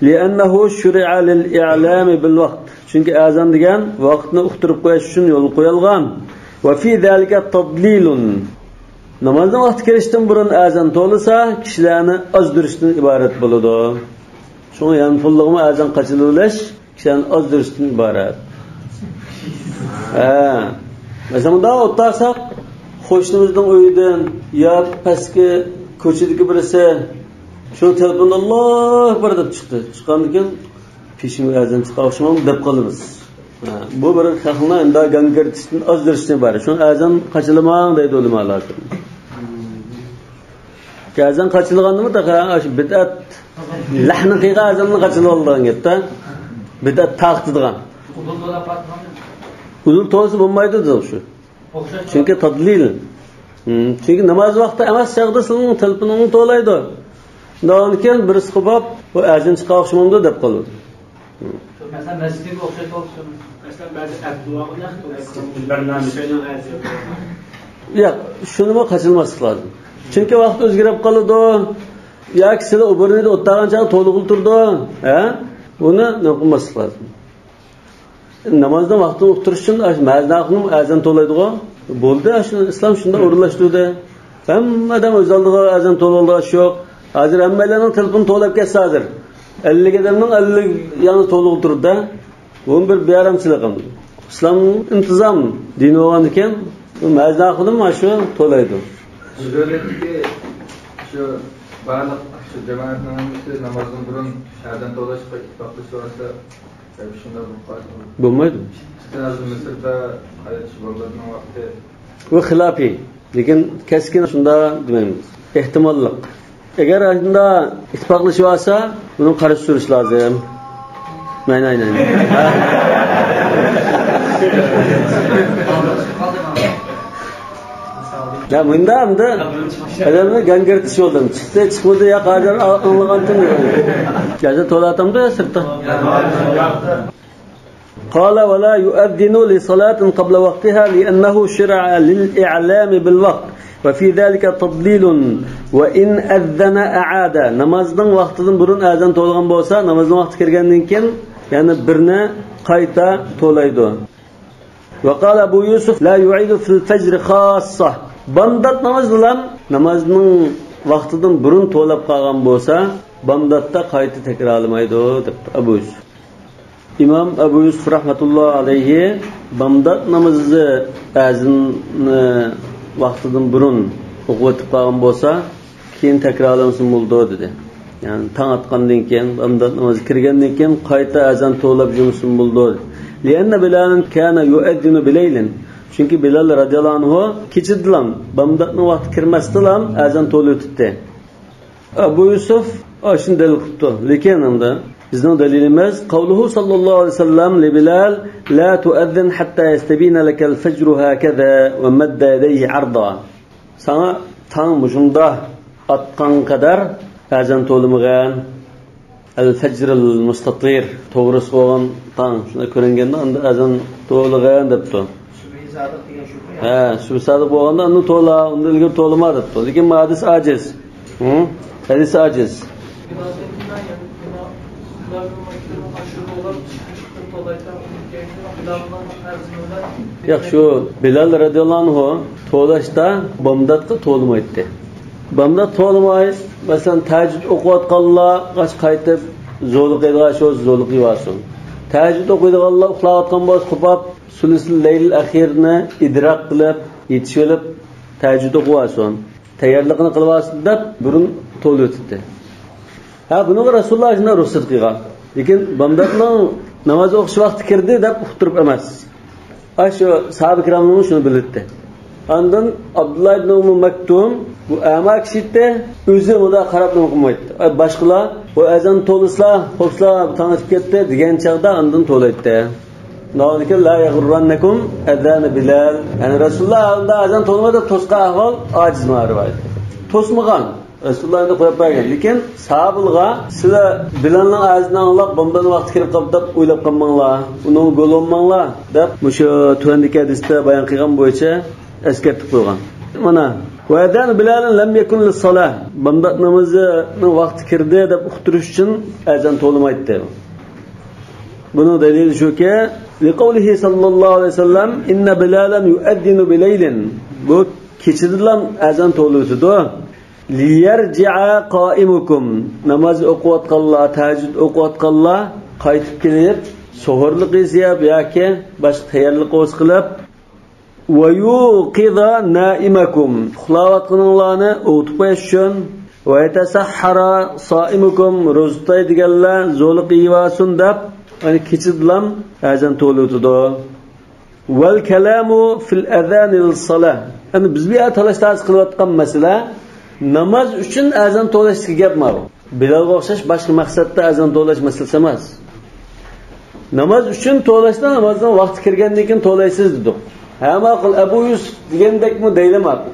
لأنه شرع للإعلام بالوقت. چۈنكى ئەزان دېگەن ۋاقىتنى ئۇقتۇرۇپ قويۇش ئۈچۈن يولغا قويۇلغان. وفي ذلك تضليل. نامازنىڭ ۋاقتى كىرىشتىن بۇرۇن ئەزان توۋلىسا، كىشىلەرنى ئازدۇرۇشتىن ئىبارەت بولىدۇ. شۇڭا يانفونلۇقمۇ ئەزان قاچىلىۋېلىش كىشىلەرنى ئازدۇرۇشتىن ئىبارەت. ھە. مەسىلەن، مۇنداق ئولتۇرساق، قوشنىمىزنىڭ ئۆيىدىن يا پەسكى كوچىدىكى بىرسى شۇ تېلېفوندا «ئاللاھۇ ئەكبەر» دەپ چىقتى. چىققاندىن كېيىن، «پېشىنگە ئەزان چىققان ئوخشىمامدۇ؟» دەپ قالىمىز. ھە، بۇ بىر خەقنى ئەمدى گاڭگىرىتىشتىن ئازدۇرۇشتىن ئىبارەت. شۇڭا ئەزان قاچىلىماڭ دەيدۇ ئۆلىمالار. ئەزان قاچىلىغاندىمۇ تېخى شۇ بىدئەت لەھنى قىلغان ئەزاننى قاچىلىۋالىدىغان گەپتە. بىدئەت تارقىتىدىغان. ئۇدۇل توۋلىسا بولمايدۇ دېدۇق شۇ. چۈنكى تەدلىل. ھىم، چۈنكى ناماز ۋاقتى ئەمەس چاغدا سېنىڭ تېلېفونۇڭنى توۋلايدۇ. ئۇنىڭدىن كېيىن بىرسى قوپاپ، «بۇ ئەزان چىققان ئوخشىمامدۇ؟» دەپ قالىدۇ. ھىم. شۇ مەسىلەن، مەسچىتتىكى ئوخشاش بولۇپ، شۇ مەسىلەن، بەزى ئەبدۇللارغا نەق قىلىۋاتقان بىر نامە شۇنىڭ ئەزىزى. ياق، شۇنىمۇ قاچىلىماسلىق لازىم. چۈنكى ۋاقىت ئۆزگىرىپ قالىدۇ. ياكى سىلى ئوبورنىدا ئولتۇرغان چاغدا تولۇقلا تۇرىدۇ. ھە؟ بۇنى نېمە قىلماسلىق لازىم. نامازنىڭ ۋاقتىنى ئۇقتۇرۇش ئۈچۈن مەزىن ئاخۇنۇم ئەزان توۋلايدىغۇ. بولدى، شۇ ئىسلام شۇنداق ئورۇنلاشتۇردى. ھەممە ئادەم ئۆز ئالدىغا ئەزان توۋلايدىغان ئىش يوق. ھازىر ھەممەيلەننىڭ تېلېفونى توۋلاپ كەتسە ھازىر. ئەللىك ئادەمنىڭ ئەللىك يەنى تولۇق تۇرىدۇ. بۇ بىر بىئارامچىلىق. ئىسلام ئىنتىزام دىنى بولغاندىكىن، بۇ مەزىن ئاخۇنۇم شۇ تولايدۇ. بۇ دۆلەتتىكى شۇ بارلىق شۇ جامائەتنىڭ ھەممىسى نامازدىن بۇرۇن ئەزان توۋلاشقا ئىتتىپاقلىشىۋالسا، شۇنداق بولۇپ قالىدۇ. بولمايدۇ. مەسىلەن، ھازىر مىسىردا قايتىش بولغاننىڭ ۋاقتى. بۇ خىلاپىي، لېكىن كەسكىن شۇنداق دېمەيمىز. ئېھتىماللىق. ئەگەر ئاشۇنداق ئىتتىپاقلىشىۋالسا، بۇنىڭ قارشى تۇرۇش لازىم. ناي، ناي، ناي، ناي. يا، مۇنداق ئەمدى ئادەمنى گاڭگىرىتىش بولدى. چىقتى، چىقمىدى، يا قاجان ئاڭلىغانتىم. يا تولا ئاتامدۇ يا سىرتتا. قال: ولا يؤذن لصلاة قبل وقتها لأنه شرع للإعلام بالوقت وفي ذلك تضليل وإن أذن أعاد. نامازنىڭ ۋاقتىدىن بۇرۇن ئەزان توۋلىغان بولسا، نامازنىڭ ۋاقتى كىرگەندىن كېيىن يەنە بىرنى قايتا توۋلايدۇ. وقال أبو يوسف: لا يعيد في الفجر خاصة. بامدات نامازىدىلا نامازنىڭ ۋاقتىدىن بۇرۇن توۋلاپ قالغان بولسا، بامداتتا قايتا تەكرارلىمايدۇ، دەپتۇ ئەبۇ يۈسۈف. ئىمام ئەبۇ يۈسۈف رەھمەتۇللا ئەلەيھى بامدات نامىزى ئەزىننى ۋاقتىدىن بۇرۇن ئوقۇۋېتىپ قالغان بولسا، كېيىن تەكرارلانسىمۇ بولىدۇ، دېدى. يەنى تاڭ ئاتقاندىن كېيىن، بامدات نامىزى كىرگەندىن كېيىن قايتا ئەزان توۋلاپ جۇمسىمۇ بولىدۇ. لأن بلالا كان يؤذن بليل. چۈنكى بىلال رەزىياللاھۇ ئەنھۇ كېچىدىلا، بامداتنىڭ ۋاقتى كىرمەستىلا ئەزان توۋلىۋېتەتتى. ئەبۇ يۈسۈف ئاشۇنى دەلىل قىپتۇ. لېكىن ئەمدى بىزنىڭ دەلىلىمىز، قوله صلى الله عليه وسلم لبلال: لا تؤذن حتى يستبين لك الفجر هكذا، ومد يديه عرضا. ساڭا تاڭ مۇشۇنداق ئاتقان قەدەر ئەزان توۋلىمىغىن. ئەل فەجرىل مۇستەتىر، توغرىسى بولغان تاڭ شۇنداق كۆرۈنگەندە ئاندىن ئەزان توۋلىغىن دەپتۇ. شۇبھى سادىق دېگەن شۇ. ھە، شۇبھى سادىق بولغاندا ئاندىن توۋلا، ئۇندىن ئىلگىرى توۋلىما دەپتۇ. لېكىن بۇ ھەدىس ئاجىز. ھە؟ ھەدىس ئاجىز. ياق، شۇ بىلال رەزىياللاھۇ ئەنھۇ توۋلاشتا بامداتقا توۋلىمايتتى. بامدات توۋلىماي، مەسىلەن، تەھەججۇد ئوقۇۋاتقانلارغا قايتىپ زورلۇق يەيدىغان ئىش بولسا زورلۇق يەۋالسۇن. تەھەججۇد ئوقۇيدىغانلار ئۇخلاۋاتقان بولسا، قوپاپ، سۇلۇسۇل لەيلىل ئەخىرنى ئىدراك قىلىپ، يېتىشىۋېلىپ، تەھەججۇد ئوقۇۋالسۇن. تەييارلىقىنى قىلىۋالسۇن دەپ بۇرۇن توۋلىۋېتىپتى. ھە، بۇنىڭغا رەسۇلۇللا شۇنداق رۇخسەت قىلغان. لېكىن بامداتنىڭ ناماز ئوقۇش ۋاقتى كىردى دەپ ئۇقتۇرۇپ ئەمەس. ئاشۇ ساھابە كىراممۇ شۇنى بىلەتتى. ئاندىن ئابدۇللا ئىبن ئۇممۇ مەكتۇم، بۇ ئەما كىشى ئىدى، ئۆزى مۇنداق قاراپ نېمە قىلمايتتى. ئاي، باشقىلار بۇ ئەزان توۋلىسىلا، خوپسىلا، تاڭ ئېتىپ كەتتى دېگەن چاغدا ئاندىن توۋلايتتى. ناۋالىكى لا يغرنكم أذان بلال. يەنى رەسۇلۇللا ئالدىدا ئەزان توۋلىمىدى دەپ توسقان ئەھۋال ئاجىز مانا رىۋايەت. توسمىغان. رەسۇلۇللا ئەمدى قويۇپ بەرگەن. لېكىن ساھابىلىغا سىلەر بىلالنىڭ ئەزىنىنى ئاڭلاپ، بامداتنىڭ ۋاقتى كىرىپ قاپتۇ دەپ ئويلاپ قالماڭلار. ئۇنىڭغا گول بولماڭلار دەپ مۇشۇ تۆۋەندىكى ھەدىستە بايان قىلغان بويىچە ئەسكەرتىپ قويغان. مانا، وأذان بلال لم يكن للصلاة. بامدات نامىزىنىڭ ۋاقتى كىردى دەپ ئۇقتۇرۇش ئۈچۈن ئەزان توۋلىمايتتى. بۇنىڭ دەلىلى شۇكى، لقوله صلى الله عليه وسلم إن بلالا يؤذن بليل. بۇ كېچىدىلا ئەزان توۋلىۋېتىدۇ. ليرجع قائمكم. ناماز ئوقۇۋاتقانلار، تەھەججۇد ئوقۇۋاتقانلار قايتىپ كېلىپ، سوھۇرلۇق يېسە يەپ ياكى باشقا تەييارلىق بولسا قىلىپ، ويوقظ نائمكم. ئۇخلاۋاتقىنىڭلارنى ئويغىتىپ قويۇش ئۈچۈن. ويتسحر صائمكم. روزا تۇتاي دېگەنلەر زورلۇق يېيىۋالسۇن دەپ، يەنى كېچىدىلا ئەزان توۋلىۋېتىدۇ. والكلام في الأذان للصلاة. يەنى بىز بۇ يەردە تالاش-تارتىش قىلىۋاتقان مەسىلە ناماز ئۈچۈن ئەزان توۋلاشتىكى گەپ ماۋۇ. بىلالغا ئوخشاش باشقا مەقسەتتە ئەزان توۋلاش مەسىلىسى ئەمەس. ناماز ئۈچۈن توۋلاشتا نامازنىڭ ۋاقتى كىرگەندىن كېيىن توۋلايسىز دېدۇق. ھە ماقۇل، ئەبۇ يۈسۈپ دېگەندەكمۇ دەيلى ماقۇل.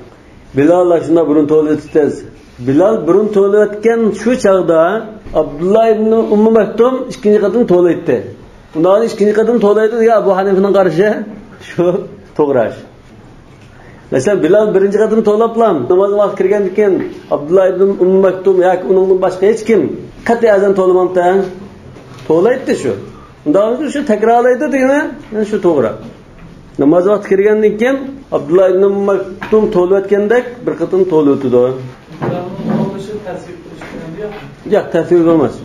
بىلال شۇنداق بۇرۇن توۋلىۋېتىپتىز. بىلال بۇرۇن توۋلىۋەتكەن شۇ چاغدا ئابدۇللا ئىبن ئۇممۇ مەكتۇم ئىككىنچى قېتىم توۋلايتتى. ئۇنداق ئىككىنچى قېتىم توۋلايدۇ دېگەن ئەبۇ ھەنىفىنىڭ قارىشى شۇ توغرا ئىش. مەسىلەن، بىلال بىرىنچى قېتىم توۋلاپلا، نامازنىڭ ۋاقتى كىرگەندىن كېيىن ئابدۇللا ئىبن ئۇممۇ مەكتۇم ياكى ئۇنىڭدىن باشقا ھېچكىم قەتئىي ئەزان توۋلىمامتى؟ توۋلايتتى شۇ. ئۇنداق شۇ تەكرارلايدۇ دېگىنى، شۇ توغرا. ناماز ۋاقتى كىرگەندىن كېيىن ئابدۇللا ئىبن ئۇممۇ مەكتۇم توۋلىۋەتكەندەك بىر قېتىم توۋلىۋېتىدۇ. ياق، تەسۋىر بولماس.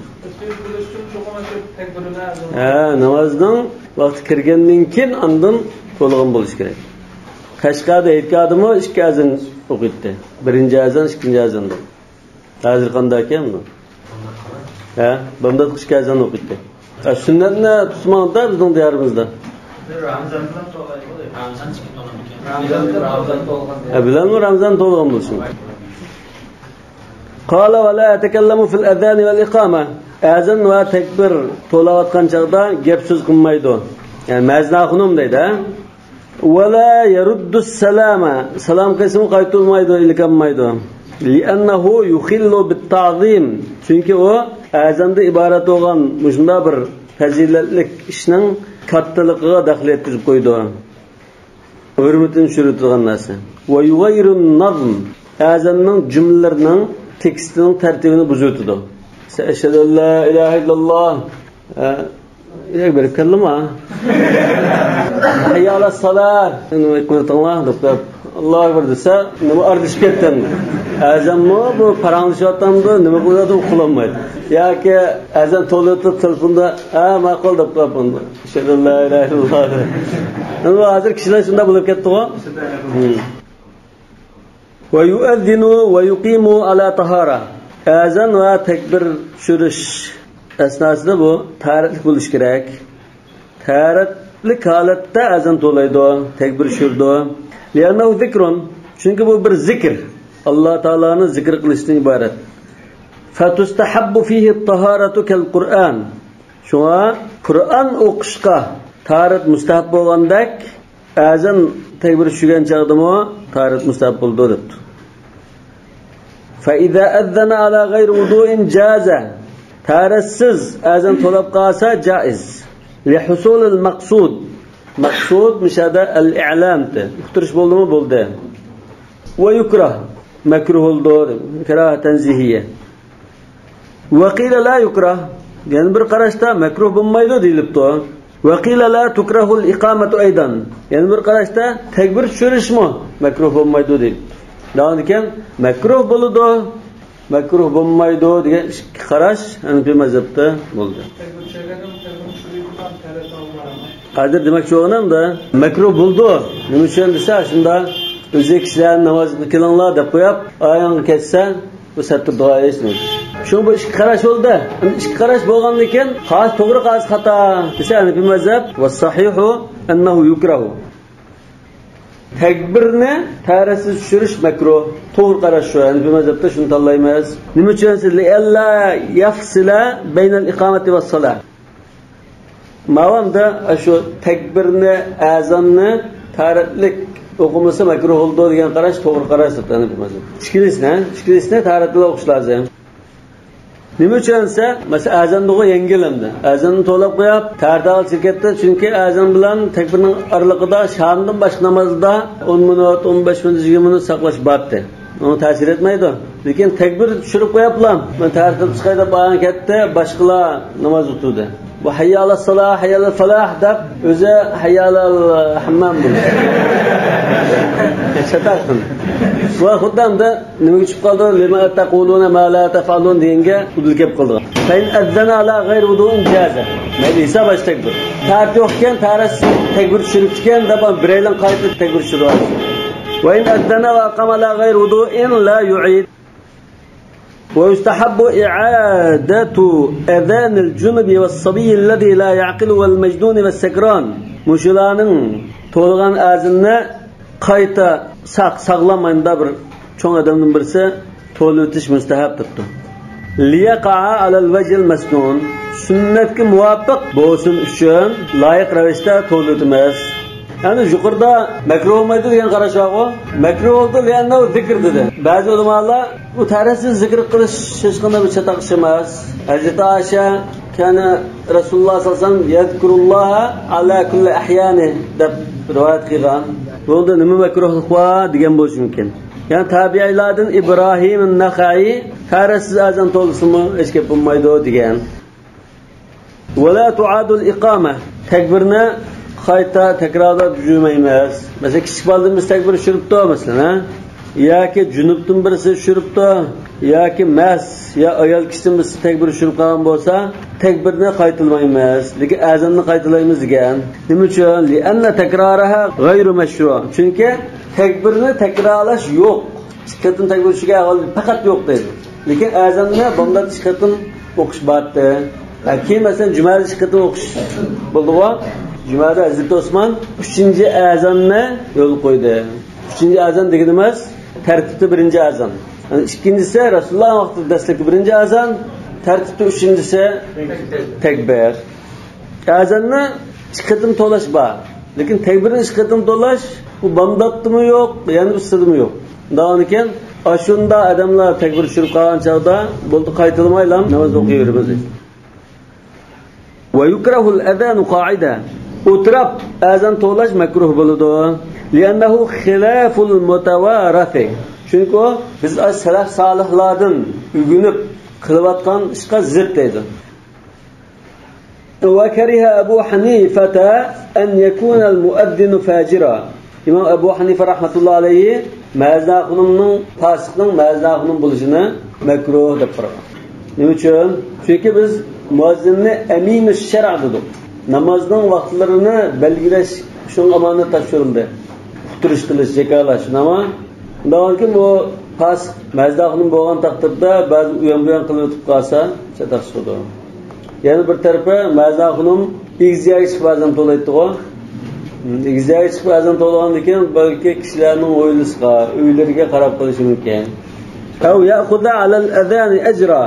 ھە، نامازنىڭ ۋاقتى كىرگەندىن كېيىن ئاندىن تولىغان بولۇشى كېرەك. قەشقەردە ھېيتگاھدىمۇ ئىككى ئەزان ئوقۇيتتى. بىرىنچى ئەزان، ئىككىنچى ئەزان دەپ. ھازىر قانداق ئىكەن بۇ؟ ھە، بامداتقا ئىككى ئەزان ئوقۇيتتى. ھە، سۈننەتنى تۇتماڭدا بىزنىڭ دىيارىمىزدا. رامزان بىلەن تولايدۇ، رامزان چىقىپ قالامدىكەن؟ رامزان، رامزان تولغان. ھە، بىلەنمۇ رامزان تولغان بولسۇن. قال ولا يتكلم في الأذان والإقامة. ئەزان ۋە تەكبىر تولاۋاتقان چاغدا گەپ سۆز قىلمايدۇ. يەنى مەزىنە خۇنۇم دەيدۇ، ھە؟ ولا يرد السلام. سالام قىلسىمۇ قايتۇرمايدۇ، ئىلىك ئالمايدۇ. لأنه يخل بالتعظيم. چۈنكى ئۇ ئەزاندا ئىبارەت بولغان مۇشۇنداق بىر پەزىلەتلىك ئىشنىڭ كاتتىلىقىغا دەخلى يەتكۈزۈپ قويىدۇ. ھۆرمىتىنى چۈشۈرۈۋېتىدىغان نەرسە. ويغير النظم. ئەزاننىڭ جۈملىلىرىنىڭ تېكىستىنىڭ تەرتىپىنى بۇزۇۋېتىدۇ. مەسىلەن، أشهد أن لا إله إلا الله. ھە، ياق، بېرىپ كەلدىم ھا. حي على الصلاة. نېمە قىلىۋاتىڭلار دەپ، ئاللاھۇ ئەكبەر دېسە، نېمە ئارىلىشىپ كەتتىم. ئەزانمۇ بۇ پاراڭلىشىۋاتامدۇ، نېمە قىلىۋاتىدۇ، ئۇقۇلالمايدۇ. ياكى ئەزان تولۇۋېتىپ تېلېفوندا، ھە، ماقۇل دەپ قويۇپتۇ. أشهد أن لا إله إلا الله. ئەمما ھازىر كىشىلەر شۇنداق بولۇپ كەتتىغۇ. ھىم. ويؤذن ويقيم على طهارة. ئەزان ۋە تەكبىر چۈشۈرۈش ئەسناسىدا بۇ تاھارەتلىك بولۇشى كېرەك. تاھارەتلىك ھالەتتە ئەزان توۋلايدۇ، تەكبىر چۈشۈرىدۇ. لأنه ذكر. چۈنكى بۇ بىر زىكىر. ئاللا تائالانى زىكىر قىلىشتىن ئىبارەت. فتستحب فيه الطهارة كالقرآن. شۇڭا قۇرئان ئوقۇشقا تاھارەت مۇستەھەب بولغاندەك، ئەزان تەكبىر چۈشۈرگەن چاغدىمۇ تاھارەت مۇستەھەب بولىدۇ دەپتۇ. فإذا أذن على غير وضوء جاز. تاھارەتسىز ئەزان توۋلاپ قالسا جائىز. لحصول المقصود. مەقسۇد مۇشۇ يەردە الإعلام دە. ئۇقتۇرۇش بولدىمۇ؟ بولدى. ويكره. مەكرۇھ بولىدۇ. كراھە تەنزىھىيە. وقيل لا يكره. يەنە بىر قاراشتا مەكرۇھ بولمايدۇ دېيىلىپتۇ. وقيل لا تكره الإقامة أيضا. يەنە بىر قاراشتا تەكبىر چۈشۈرۈشمۇ مەكرۇھ بولمايدۇ دېيىلىپتۇ. داۋامىدا كەن مەكرۇھ بولىدۇ، مەكرۇھ بولمايدۇ دېگەن ئىككى قاراش ھەنەفىي مەزھەپتە بولدى. تەكبىر چۈشۈرگەندە تەكبىر چۈشۈرۈپ تۇرغان تەرەت ئالمايدۇ. ھازىر دېمەكچى بولغىنىم، مەكرۇھ بولىدۇ. نېمە ئۈچۈن دېسە، شۇندا ئۆزى كىشىلەرنى نامازغا كېلىڭلار دەپ قويۇپ، ئاياڭغا كەتسە، بۇ سەتتۇر دۇئا ئېيتىش. شۇڭا بۇ ئىككى قاراش بولدى. ئەمدى ئىككى قاراش بولغاندىن كېيىن، قايسى توغرا، قايسى خاتا دېسە، ھەنەفىي مەزھەپ، والصحيح أنه يكره. تەكبىرنى تەھارەتسىز چۈشۈرۈش مەكرۇھ. توغرا قاراش شۇ. ھەنەفىي مەزھەپتە شۇنى تاللايمىز. نېمە ئۈچۈن دېسە، لئلا يفصل بين الإقامة والصلاة. ماۋامدا شۇ تەكبىرنى، ئەزاننى تاھارەتلىك ئوقۇمىسا مەكرۇھ بولىدۇ دېگەن قاراش توغرا قاراش دەپ ھەنەفىي مەزھەپ. ئىككىلىسىنى، ئىككىلىسىنى تاھارەتلىك ئوقۇش لازىم. نېمە ئۈچۈن دېسە، مەسىلەن، ئەزاندىغۇ يەڭگىل ئەمدى. ئەزاننى توۋلاپ قويۇپ، تەھارەت ھالىتىگە كەتتى. چۈنكى ئەزان بىلەن تەكبىرنىڭ ئارىلىقىدا شامدىن باشقا نامازدا ئون مىنۇت، ئون بەش مىنۇت، يىگىرمە مىنۇت ساقلاش بارتى. ئۇنىڭ تەسىرى يەتمەيدۇ. لېكىن تەكبىر چۈشۈرۈپ قويۇپلا، مەن تەھارەت قىلىپ چىقاي دەپ ئاياڭ كەتتى، باشقىلار ناماز ئۆتۈردى. بۇ ھەييە ئالەسسالاھ، ھەييە ئەلەلفالاھ دەپ، ئۆزى ھەييە ئەلەلھەممام بولدى. چاتاق قىلدى. بۇ خۇددى ئەمدى نېمىگە چۈشۈپ قالدى؟ لم تقولون ما لا تفعلون دېگەنگە ئۇدۇل كەپ قالىدىغان. فإن أذن على غير وضوء جاز. مەيلى، ھېساب ئاچ تەكبىر. تەھارەت يوق ئىكەن، تەھارەتسىز تەكبىر چۈشۈرۈپتىكەن دەپ، بىرەيلەن قايتا تەكبىر چۈشۈرۈۋالسۇن. وإن أذن وأقام على غير وضوء لا يعيد. ويستحب إعادة أذان الجنب والصبي الذي لا يعقل والمجنون والسكران. مۇشۇلارنىڭ توۋلىغان ئەزىنىنى قايتا ساق، ساغلام، ئانداق بىر چوڭ ئادەمدىن بىرسى توۋلىۋېتىش مۇستەھەپ دەپتۇ. ليقع على الوجه المسنون. سۈننەتكە مۇۋاپىق بولسۇن ئۈچۈن لايىق رەۋىشتە توۋلىۋېتىمىز. يەنى يۇقىرىدا مەكرۇھ بولمايدۇ دېگەن قاراش بارغۇ. مەكرۇھ بولىدۇ، لأنه ذكر دېدى. بەزى ئۆلىمالار بۇ تەھارەتسىز زىكىر قىلىش ھېچقانداق بىر چاتاق ئىش ئەمەس. ھەزرىتى ئائىشە، كان رسول الله صلى الله عليه وسلم يذكر الله على كل أحيانه دەپ رىۋايەت قىلغان. بۇنىڭدا نېمە مەكرۇھلۇق بار دېگەن بولۇشى مۇمكىن. يەنى تابىئىيلاردىن ئىبراھىم نەخەئىي تەھارەتسىز ئەزان توۋلىسىمۇ ھېچ گەپ بولمايدۇ دېگەن. ولا تعاد الإقامة. تەكبىرنى قايتا تەكرارلاپ جۈمەيمىز. مەسىلەن، كىچىك بالىدىن بىرسى تەكبىر چۈشۈرۈپتۇ، مەسىلەن، ھە؟ ياكى جۇنۇپتىن بىرسى چۈشۈرۈپتۇ. ياكى مەس يا ئايال كىشىدىن بىرسى تەكبىر چۈشۈرۈپ قالغان بولسا، تەكبىرنى قايتىلىمايمىز، لېكىن ئەزاننى قايتىلايمىز دېگەن. نېمە ئۈچۈن؟ لأن تكرارها غير مشروع. چۈنكى تەكبىرنى تەكرارلاش يوق. ئىككى قېتىم تەكبىر چۈشۈرگەن ئەھۋال پەقەت يوق دەيدۇ. لېكىن ئەزاننى بامداتتا ئىككى قېتىم ئوقۇش بارتى. ھە، كېيىن مەسىلەن جۈمەدە ئىككى قېتىم ئوقۇش بولدىغۇ. جۈمەدە ھەزرىتى ئوسمان ئۈچىنچى ئەزاننى يولغا قويدى. ئۈچىنچى ئەزان دېگىنىمىز تەرتىپتە بىرىنچى ئەزان. يەنى ئىككىنچىسى رەسۇلۇللا ۋاقتىدا دەسلەپكى بىرىنچى ئەزان، تەرتىپتە ئۈچىنچىسى تەكبىر. ئەزاننى ئىككى قېتىم توۋلاش بار. لېكىن تەكبىرنى ئىككى قېتىم توۋلاش، بۇ بامداتتىمۇ يوق، يەنە ئۈستىدىمۇ يوق. ئۇنداقكەن، ئاشۇنداق ئادەملەر تەكبىر چۈشۈرۈپ قالغان چاغدا، بولدى، قايتىلىمايلا ناماز ئوقۇيۋېرىمىز. ويكره الأذان قاعدة. ئولتۇرۇپ ئەزان توۋلاش مەكرۇھ بولىدۇ. لأنه خلاف المتوارث. چۈنكى ئۇ بىز سەلەف سالىھلاردىن ئۆگىنىپ قىلىۋاتقان ئىشقا زىت دەيدۇ. وكره أبو حنيفة أن يكون المؤذن فاجرا. ئىمام ئەبۇ ھەنىفە رەھمەتۇللا ئەلەيھى مەزىنە خانىمنىڭ، پاسىقنىڭ مەزىنە خانىم بولۇشىنى مەكرۇھ دەپ قارىغان. نېمە ئۈچۈن؟ چۈنكى بىز مۇئەززىننى ئەمىنۇ شەرئ دېدۇق. نامازنىڭ ۋاقىتلىرىنى بەلگىلەش شۇنىڭغا ئامانەت تاپشۇرۇلدى. ئۇقتۇرۇش قىلىش، جاكارلاش، شۇنداقمۇ؟ شۇنداقكىن بۇ پاسىق مەزىنە خانىم بولغان تەقدىردە بەزى ئۇيان-بۇيان قىلىۋېتىپ قالسا، چاتاق چىقىدۇ. يەنە بىر تەرىپى، مەزىنە خانىم ئېگىز يەرگە چىقىپ ئەزان توۋلايتتىغۇ. ئېگىز يەرگە چىقىپ ئەزان توۋلىغاندىن كېيىن، بەلكى كىشىلەرنىڭ ھويلىسىغا، ئۆيلىرىگە قاراپ قېلىشى مۇمكىن. أو يأخذ على الأذان أجرا.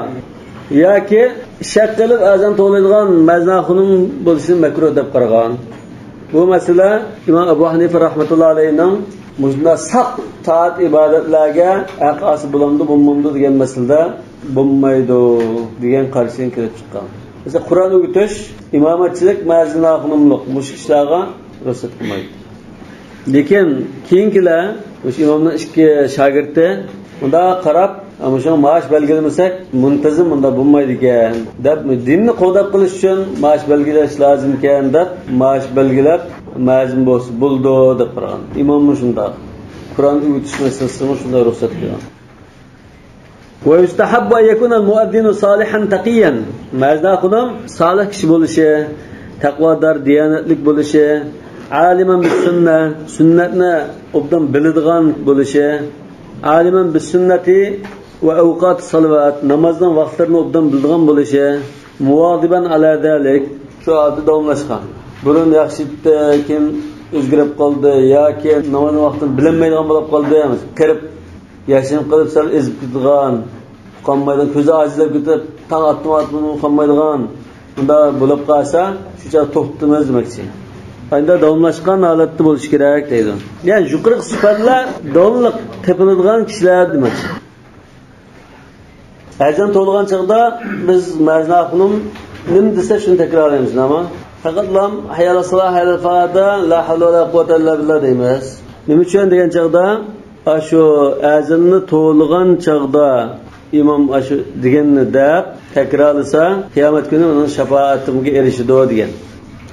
ياكى ئىشەك قىلىپ ئەزان توۋلايدىغان مەزىنە خانىم بولۇشىنى مەكرۇھ دەپ قارىغان. بۇ مەسىلە ئىمام ئەبۇ ھەنىفە رەھمەتۇللا ئەلەيھىنىڭ مۇشۇنداق ساق تائەت ئىبادەتلەرگە ھەق ئاسىي بولامدۇ، بولمامدۇ دېگەن مەسىلىدە بولمايدۇ دېگەن قارىشىدىن كېلىپ چىققان. مەسىلەن، قۇرئان ئۆگىتىش، ئىمامەتچىلىك، مەزىنە خانىملىق مۇشۇ ئىشلارغا رۇخسەت قىلمايدۇ. لېكىن كېيىنكىلەر مۇشۇ ئىمامنىڭ ئىككى شاگىرتى مۇنداق قاراپ، مۇشۇڭا مائاش بەلگىلىمىسەك، مۇنتىزىم مۇنداق بولمايدىكەن، دەپ، دىننى قوغداپ قېلىش ئۈچۈن مائاش بەلگىلەش لازىمكەن، دەپ، مائاش بەلگىلەپ، مەزىن بولسا بولىدۇ، دەپ قارىغان. ئىماممۇ شۇنداق. قۇرئان ئۆگىتىش مەسىلىسىمۇ شۇنداق رۇخسەت قىلغان. ويستحب أن يكون المؤذن صالحا تقيا. مەزىنە خانىم سالىھ كىشى بولۇشى، تەقۋادار، دىيانەتلىك بولۇشى، عالما بالسنة، سۈننەتنى ئوبدان بىلىدىغان بولۇشى، عالما بالسنة وأوقات الصلوات، نامازنىڭ ۋاقىتلىرىنى ئوبدان بىلىدىغان بولۇشى، مواظبا على ذلك، شۇ ھالدا داۋاملاشقان. بۇرۇن ياخشى ئىدى، كېيىن ئۆزگىرىپ قالدى ياكى نامازنىڭ ۋاقتىنى بىلەلمەيدىغان بولۇپ قالدى، قېرىپ ياشىنىپ قېلىپ سەل ئېزىپ كېتىدىغان، ئۇخلىمايدىغان، كۆزى ئاجىزلاپ كېتىپ، تاڭ ئاتتىمۇ ئاتمىدىمۇ ئۇخلىمايدىغان، بۇنداق بولۇپ قالسا، شۇ چاغدا توختىتىمىز دېمەكچى. ئەمدى داۋاملاشقان ھالەتتە بولۇشى كېرەك دەيدۇ. يەنى يۇقىرىقى سۈپەتلەر داۋاملىق تېپىلىدىغان كىشىلەر دېمەكچى. ئەزان توۋلىغان چاغدا بىز مەزىنە خانىم نېمە دېسە، شۇنى تەكرارلايمىز، نېمە؟ پەقەتلا ھەييە ئەلەسسالاھ، ھەييە ئەلەلفالاھ، لا ھەۋلە ۋەلا قۇۋۋەتە ئىللا بىللاھ دەيمىز. نېمە ئۈچۈن دېگەن چاغدا، ئاشۇ ئەزاننى توۋلىغان چاغدا ئىمام ئاشۇ دېگەننى دەپ تەكرارلىسا، قىيامەت كۈنى ئۇنىڭ شاپائىتىگە ئېرىشىدۇ دېگەن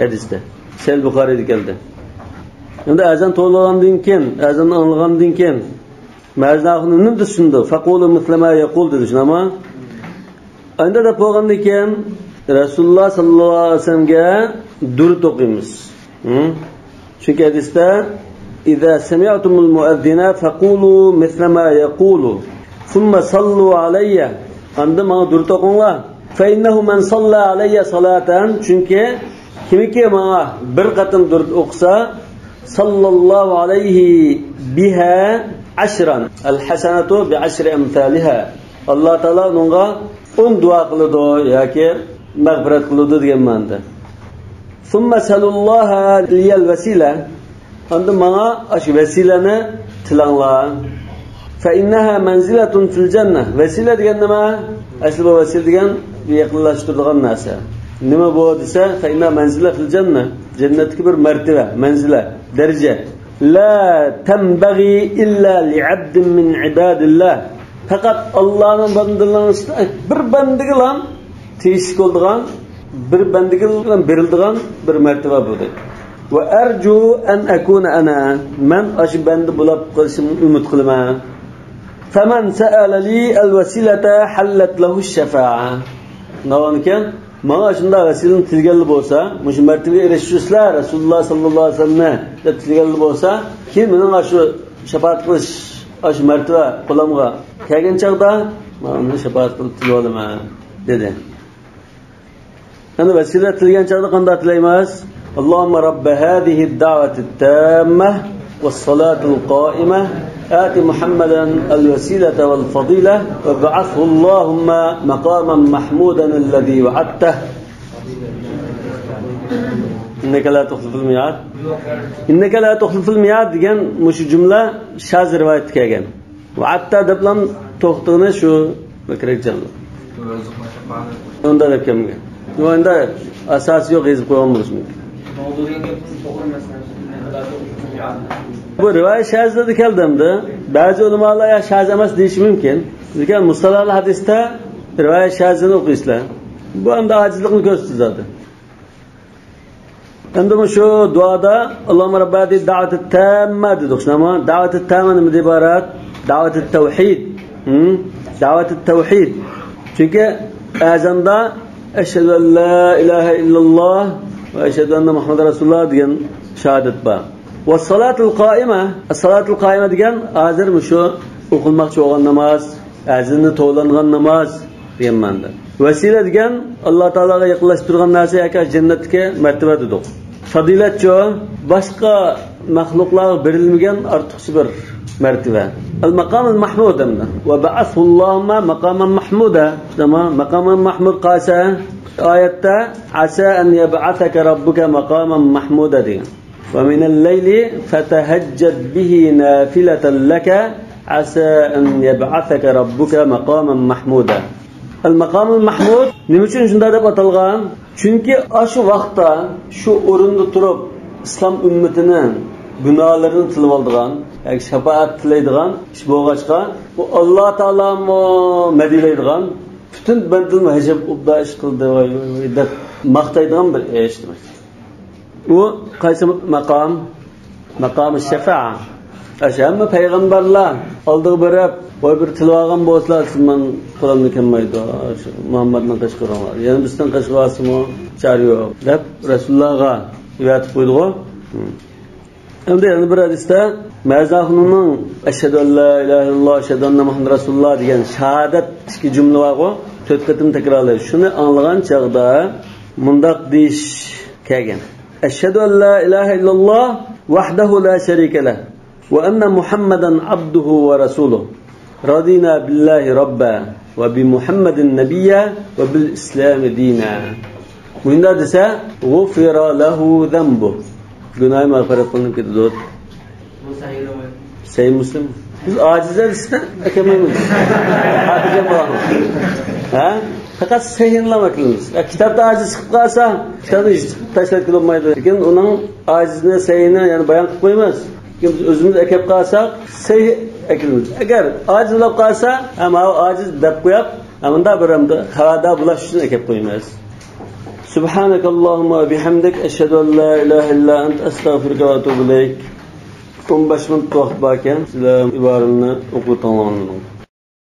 ھەدىستە. سەھىھ بۇخارىيدا كەلدى. ئەمدى ئەزان توۋلىغاندىن كېيىن، ئەزاننى ئاڭلىغاندىن كېيىن، مەزىنە خانىم نېمە دېسە شۇنداق، فەقۇلۇ مىسلە ما يەقۇل دېدى، شۇنداقمۇ؟ ئەمدى دەپ بولغاندىن كېيىن، رەسۇلۇللا ساللاللاھۇ ئەلەيھى ۋەسەللەمگە دۇرۇت ئوقۇيمىز. ھە؟ چۈنكى ھەدىستە، إذا سمعتم المؤذن فقولوا مثل ما يقول ثم صلوا علي. ئاندىن ماڭا دۇرۇت ئوقۇڭلار. فإنه من صلى علي صلاة، چۈنكى كىمكى ماڭا بىر قېتىم دۇرۇت ئوقۇسا، صلى الله عليه بها عشرا، الحسنة بعشر أمثالها. ئاللا تائالا ئۇنىڭغا ئون دۇئا قىلىدۇ ياكى مەغپىرەت قىلىدۇ دېگەن مەنىدە. ثم سلوا الله لي الوسيلة. ئاندىن ماڭا ئاشۇ ۋەسىلەنى تىلەڭلار. فإنها منزلة في الجنة. ۋەسىلە دېگەن نېمە؟ ئەسلى بۇ ۋەسىلە دېگەن يېقىنلاشتۇرىدىغان نەرسە. نېمە بۇ دېسە، فإنها منزلة في الجنة. جەننەتتىكى بىر مەرتىۋە، مەنزىلە، دەرىجە. لا تنبغي إلا لعبد من عباد الله. پەقەت ئاللانىڭ بەندىلىرىنىڭ ئىچىدە بىر بەندىگىلا تېگىشلىك بولىدىغان، بىر بەندىگىلا بېرىلىدىغان بىر مەرتىۋە بۇ دەيدۇ. وأرجو أن أكون أنا. مەن ئاشۇ بەندە بولاپ قېلىشىمنى ئۈمىد قىلىمەن. فمن سألني الوسيلة حلت له الشفاعة. ناۋانكەن، ماڭا شۇنداق ۋەسىلىنى تىلىگەنلا بولسا، مۇشۇ مەرتىۋىگە ئېرىشىشسىلەر، رەسۇلۇللا ساللاللاھۇ ئەلەيھى ۋەسەللەمنى دەپ تىلىگەنلا بولسا، كېيىن مېنىڭ ئاشۇ شاپائەت قىلىش، ئاشۇ مەرتىۋە قولامغا كەلگەن چاغدا، مانا شاپائەت قىلىپ تىلىۋالىمەن، دېدى. يەنى ۋەسىلە تىلىگەن چاغدا قانداق تىلەيمىز؟ اللهم رب هذه الدعوة التامة والصلاة القائمة آت محمدا الوسيلة والفضيلة وابعثه اللهم مقاما محمودا الذي وعدته إنك لا تخلف الميعاد. إنك لا تخلف الميعاد دېگەن مۇشۇ جۈملە شاز رىۋايەتتە كەلگەن. ۋەئەدتە دەپلا توختىغىنى شۇ بەكرەك جانلىق. ئۇنداق دەپ كەلمىگەن. بۇ ئەمدى ئاساسى يوق، يېزىپ قويغان بولۇشى مۇمكىن. بۇ رىۋايەت شازلىرىدا كەلدى ئەمدى. بەزى ئۆلىمالار يا شاز ئەمەس دېيىشى مۇمكىن. لېكىن مۇستەلاھىل ھەدىستە رىۋايەت شازلىرىنى ئوقۇيسىلەر. بۇ ئەمدى ئاجىزلىقنى كۆرسىتىدۇ زادى. ئەمدى مۇشۇ دۇئادا اللهم رب هذه الدعوة التامة دېدۇق، شۇنداقمۇ؟ دەۋەتى تەممە نېمىدىن ئىبارەت؟ دەۋەتى تەۋھىد. ھىم؟ دەۋەتى تەۋھىد. چۈنكى ئەزاندا ئەشھەدۇ ئەن لا ئىلاھە ئىللاللا ۋە ئەشھەدۇ ئەننە مۇھەممەدەن رەسۇلۇللا دېگەن شاھادەت بار. ۋەسسالاتۇل قائىمە، ئەسسالاتۇل قائىمە دېگەن ھازىر مۇشۇ ئوقۇلماقچى بولغان ناماز، ئەزىنى توۋلانغان ناماز دېگەن مەنىدە. ۋەسىلە دېگەن ئاللا تائالاغا يېقىنلاشتۇرغان نەرسە ياكى جەننەتتىكى مەرتىۋە دېدۇق. پەزىلەتچۇ؟ باشقا مەخلۇقلارغا بېرىلمىگەن ئارتۇقچە بىر مەرتىۋە. ئەل ماقامۇل مەھمۇد ئەمدى. ۋە بەئەسھۇللاھۇممە ماقامەن مەھمۇدە. تامام. ماقامەن مەھمۇد قايسى؟ ئايەتتە ئەسا ئەن يەبئەسەكە رەببۇكە ماقامەن مەھمۇدە دېگەن. ومن الليل فتهجد به نافلة لك عسى أن يبعثك ربك مقاما محمودا. ئەل ماقامۇل مەھمۇد نېمە ئۈچۈن شۇنداق دەپ ئاتالغان؟ چۈنكى ئاشۇ ۋاقىتتا، شۇ ئورۇندا تۇرۇپ، ئىسلام ئۈممىتىنىڭ گۇناھلىرىنى تىلىۋالىدىغان ياكى شاپائەت تىلەيدىغان ئىش بولغاچقا، ئۇ ئاللا تائالامۇ مەدھىيەلەيدىغان، پۈتۈن بەندىنىمۇ ھەجەپ ئوبدان ئىش قىلدى، ۋاي، ۋاي، ۋاي دەپ ماختايدىغان بىر ئىش دېمەك. ئۇ قايسى ماقام؟ ماقامى شەفائە. ئاشۇ ھەممە پەيغەمبەرلەر ئالدىغا بېرىپ، ۋاي بىر تىلىۋالغان بولسىلا، سىز مەن قولۇمدىن كەلمەيدۇ، شۇ مۇھەممەدنى قەشقۇرۇڭلار. يەنە بىرسىنى قەشقۇرسىمۇ چارە يوق دەپ رەسۇلۇللاغا ئەۋەتىپ قويدىغۇ. ئەمدى يەنە بىر ھەدىستە مەزاخۇننىڭ ئەشھەدۇ ئەن لا ئىلاھە ئىللاللا، ئەشھەدۇ ئەننە مۇھەممەدەن رەسۇلۇللا دېگەن شاھادەتتىكى جۈملە بارغۇ، تۆت قېتىم تەكرارلايدۇ. شۇنى ئاڭلىغان چاغدا مۇنداق دېيىش كەلگەن. أشهد أن لا إله إلا الله وحده لا شريك له وأن محمدا عبده ورسوله. رضينا بالله ربا وبمحمد نبيا وبالإسلام دينا. مۇنداق دېسە، غفر له ذنبه. گۇناھى مەغپىرەت قىلىنىپ كېتىدۇ. بۇ سەھىھ رىۋايەت. سەھىھ مۇسلىم. بىز ئاجىزلار ئىشتە ئەكەلمەيمىز. خاتىرجەم بولۇڭ. ھە؟ پەقەت سەھىھنىلا ئەكىلىمىز. ئە، كىتابتا ئاجىز چىقىپ قالسا، كىتابنى ھېچ تاشلاپ كېلەلمەيدۇ. لېكىن ئۇنىڭ ئاجىزنى، سەھىھنى يەنە بايان قىلىپ قويىمىز. لېكىن بىز ئۆزىمىز ئەكەپ قالساق، سەھىھ ئەكىلىمىز. ئەگەر ئاجىز بولۇپ قالسا، ھە، ماۋۇ ئاجىز دەپ قويۇپ، ھە، مۇنداق بىر ئەمدى خەۋەردار بولاش ئۈچۈن ئەكەپ قويىمىز. سبحانك اللهم وبحمدك، أشهد أن لا إله إلا أنت، أستغفرك وأتوب إليك. ئون بەش مىنۇت ۋاقىت باركەن، سىلەر ئىبارىنى ئوقۇپ تاماملىدىڭلار.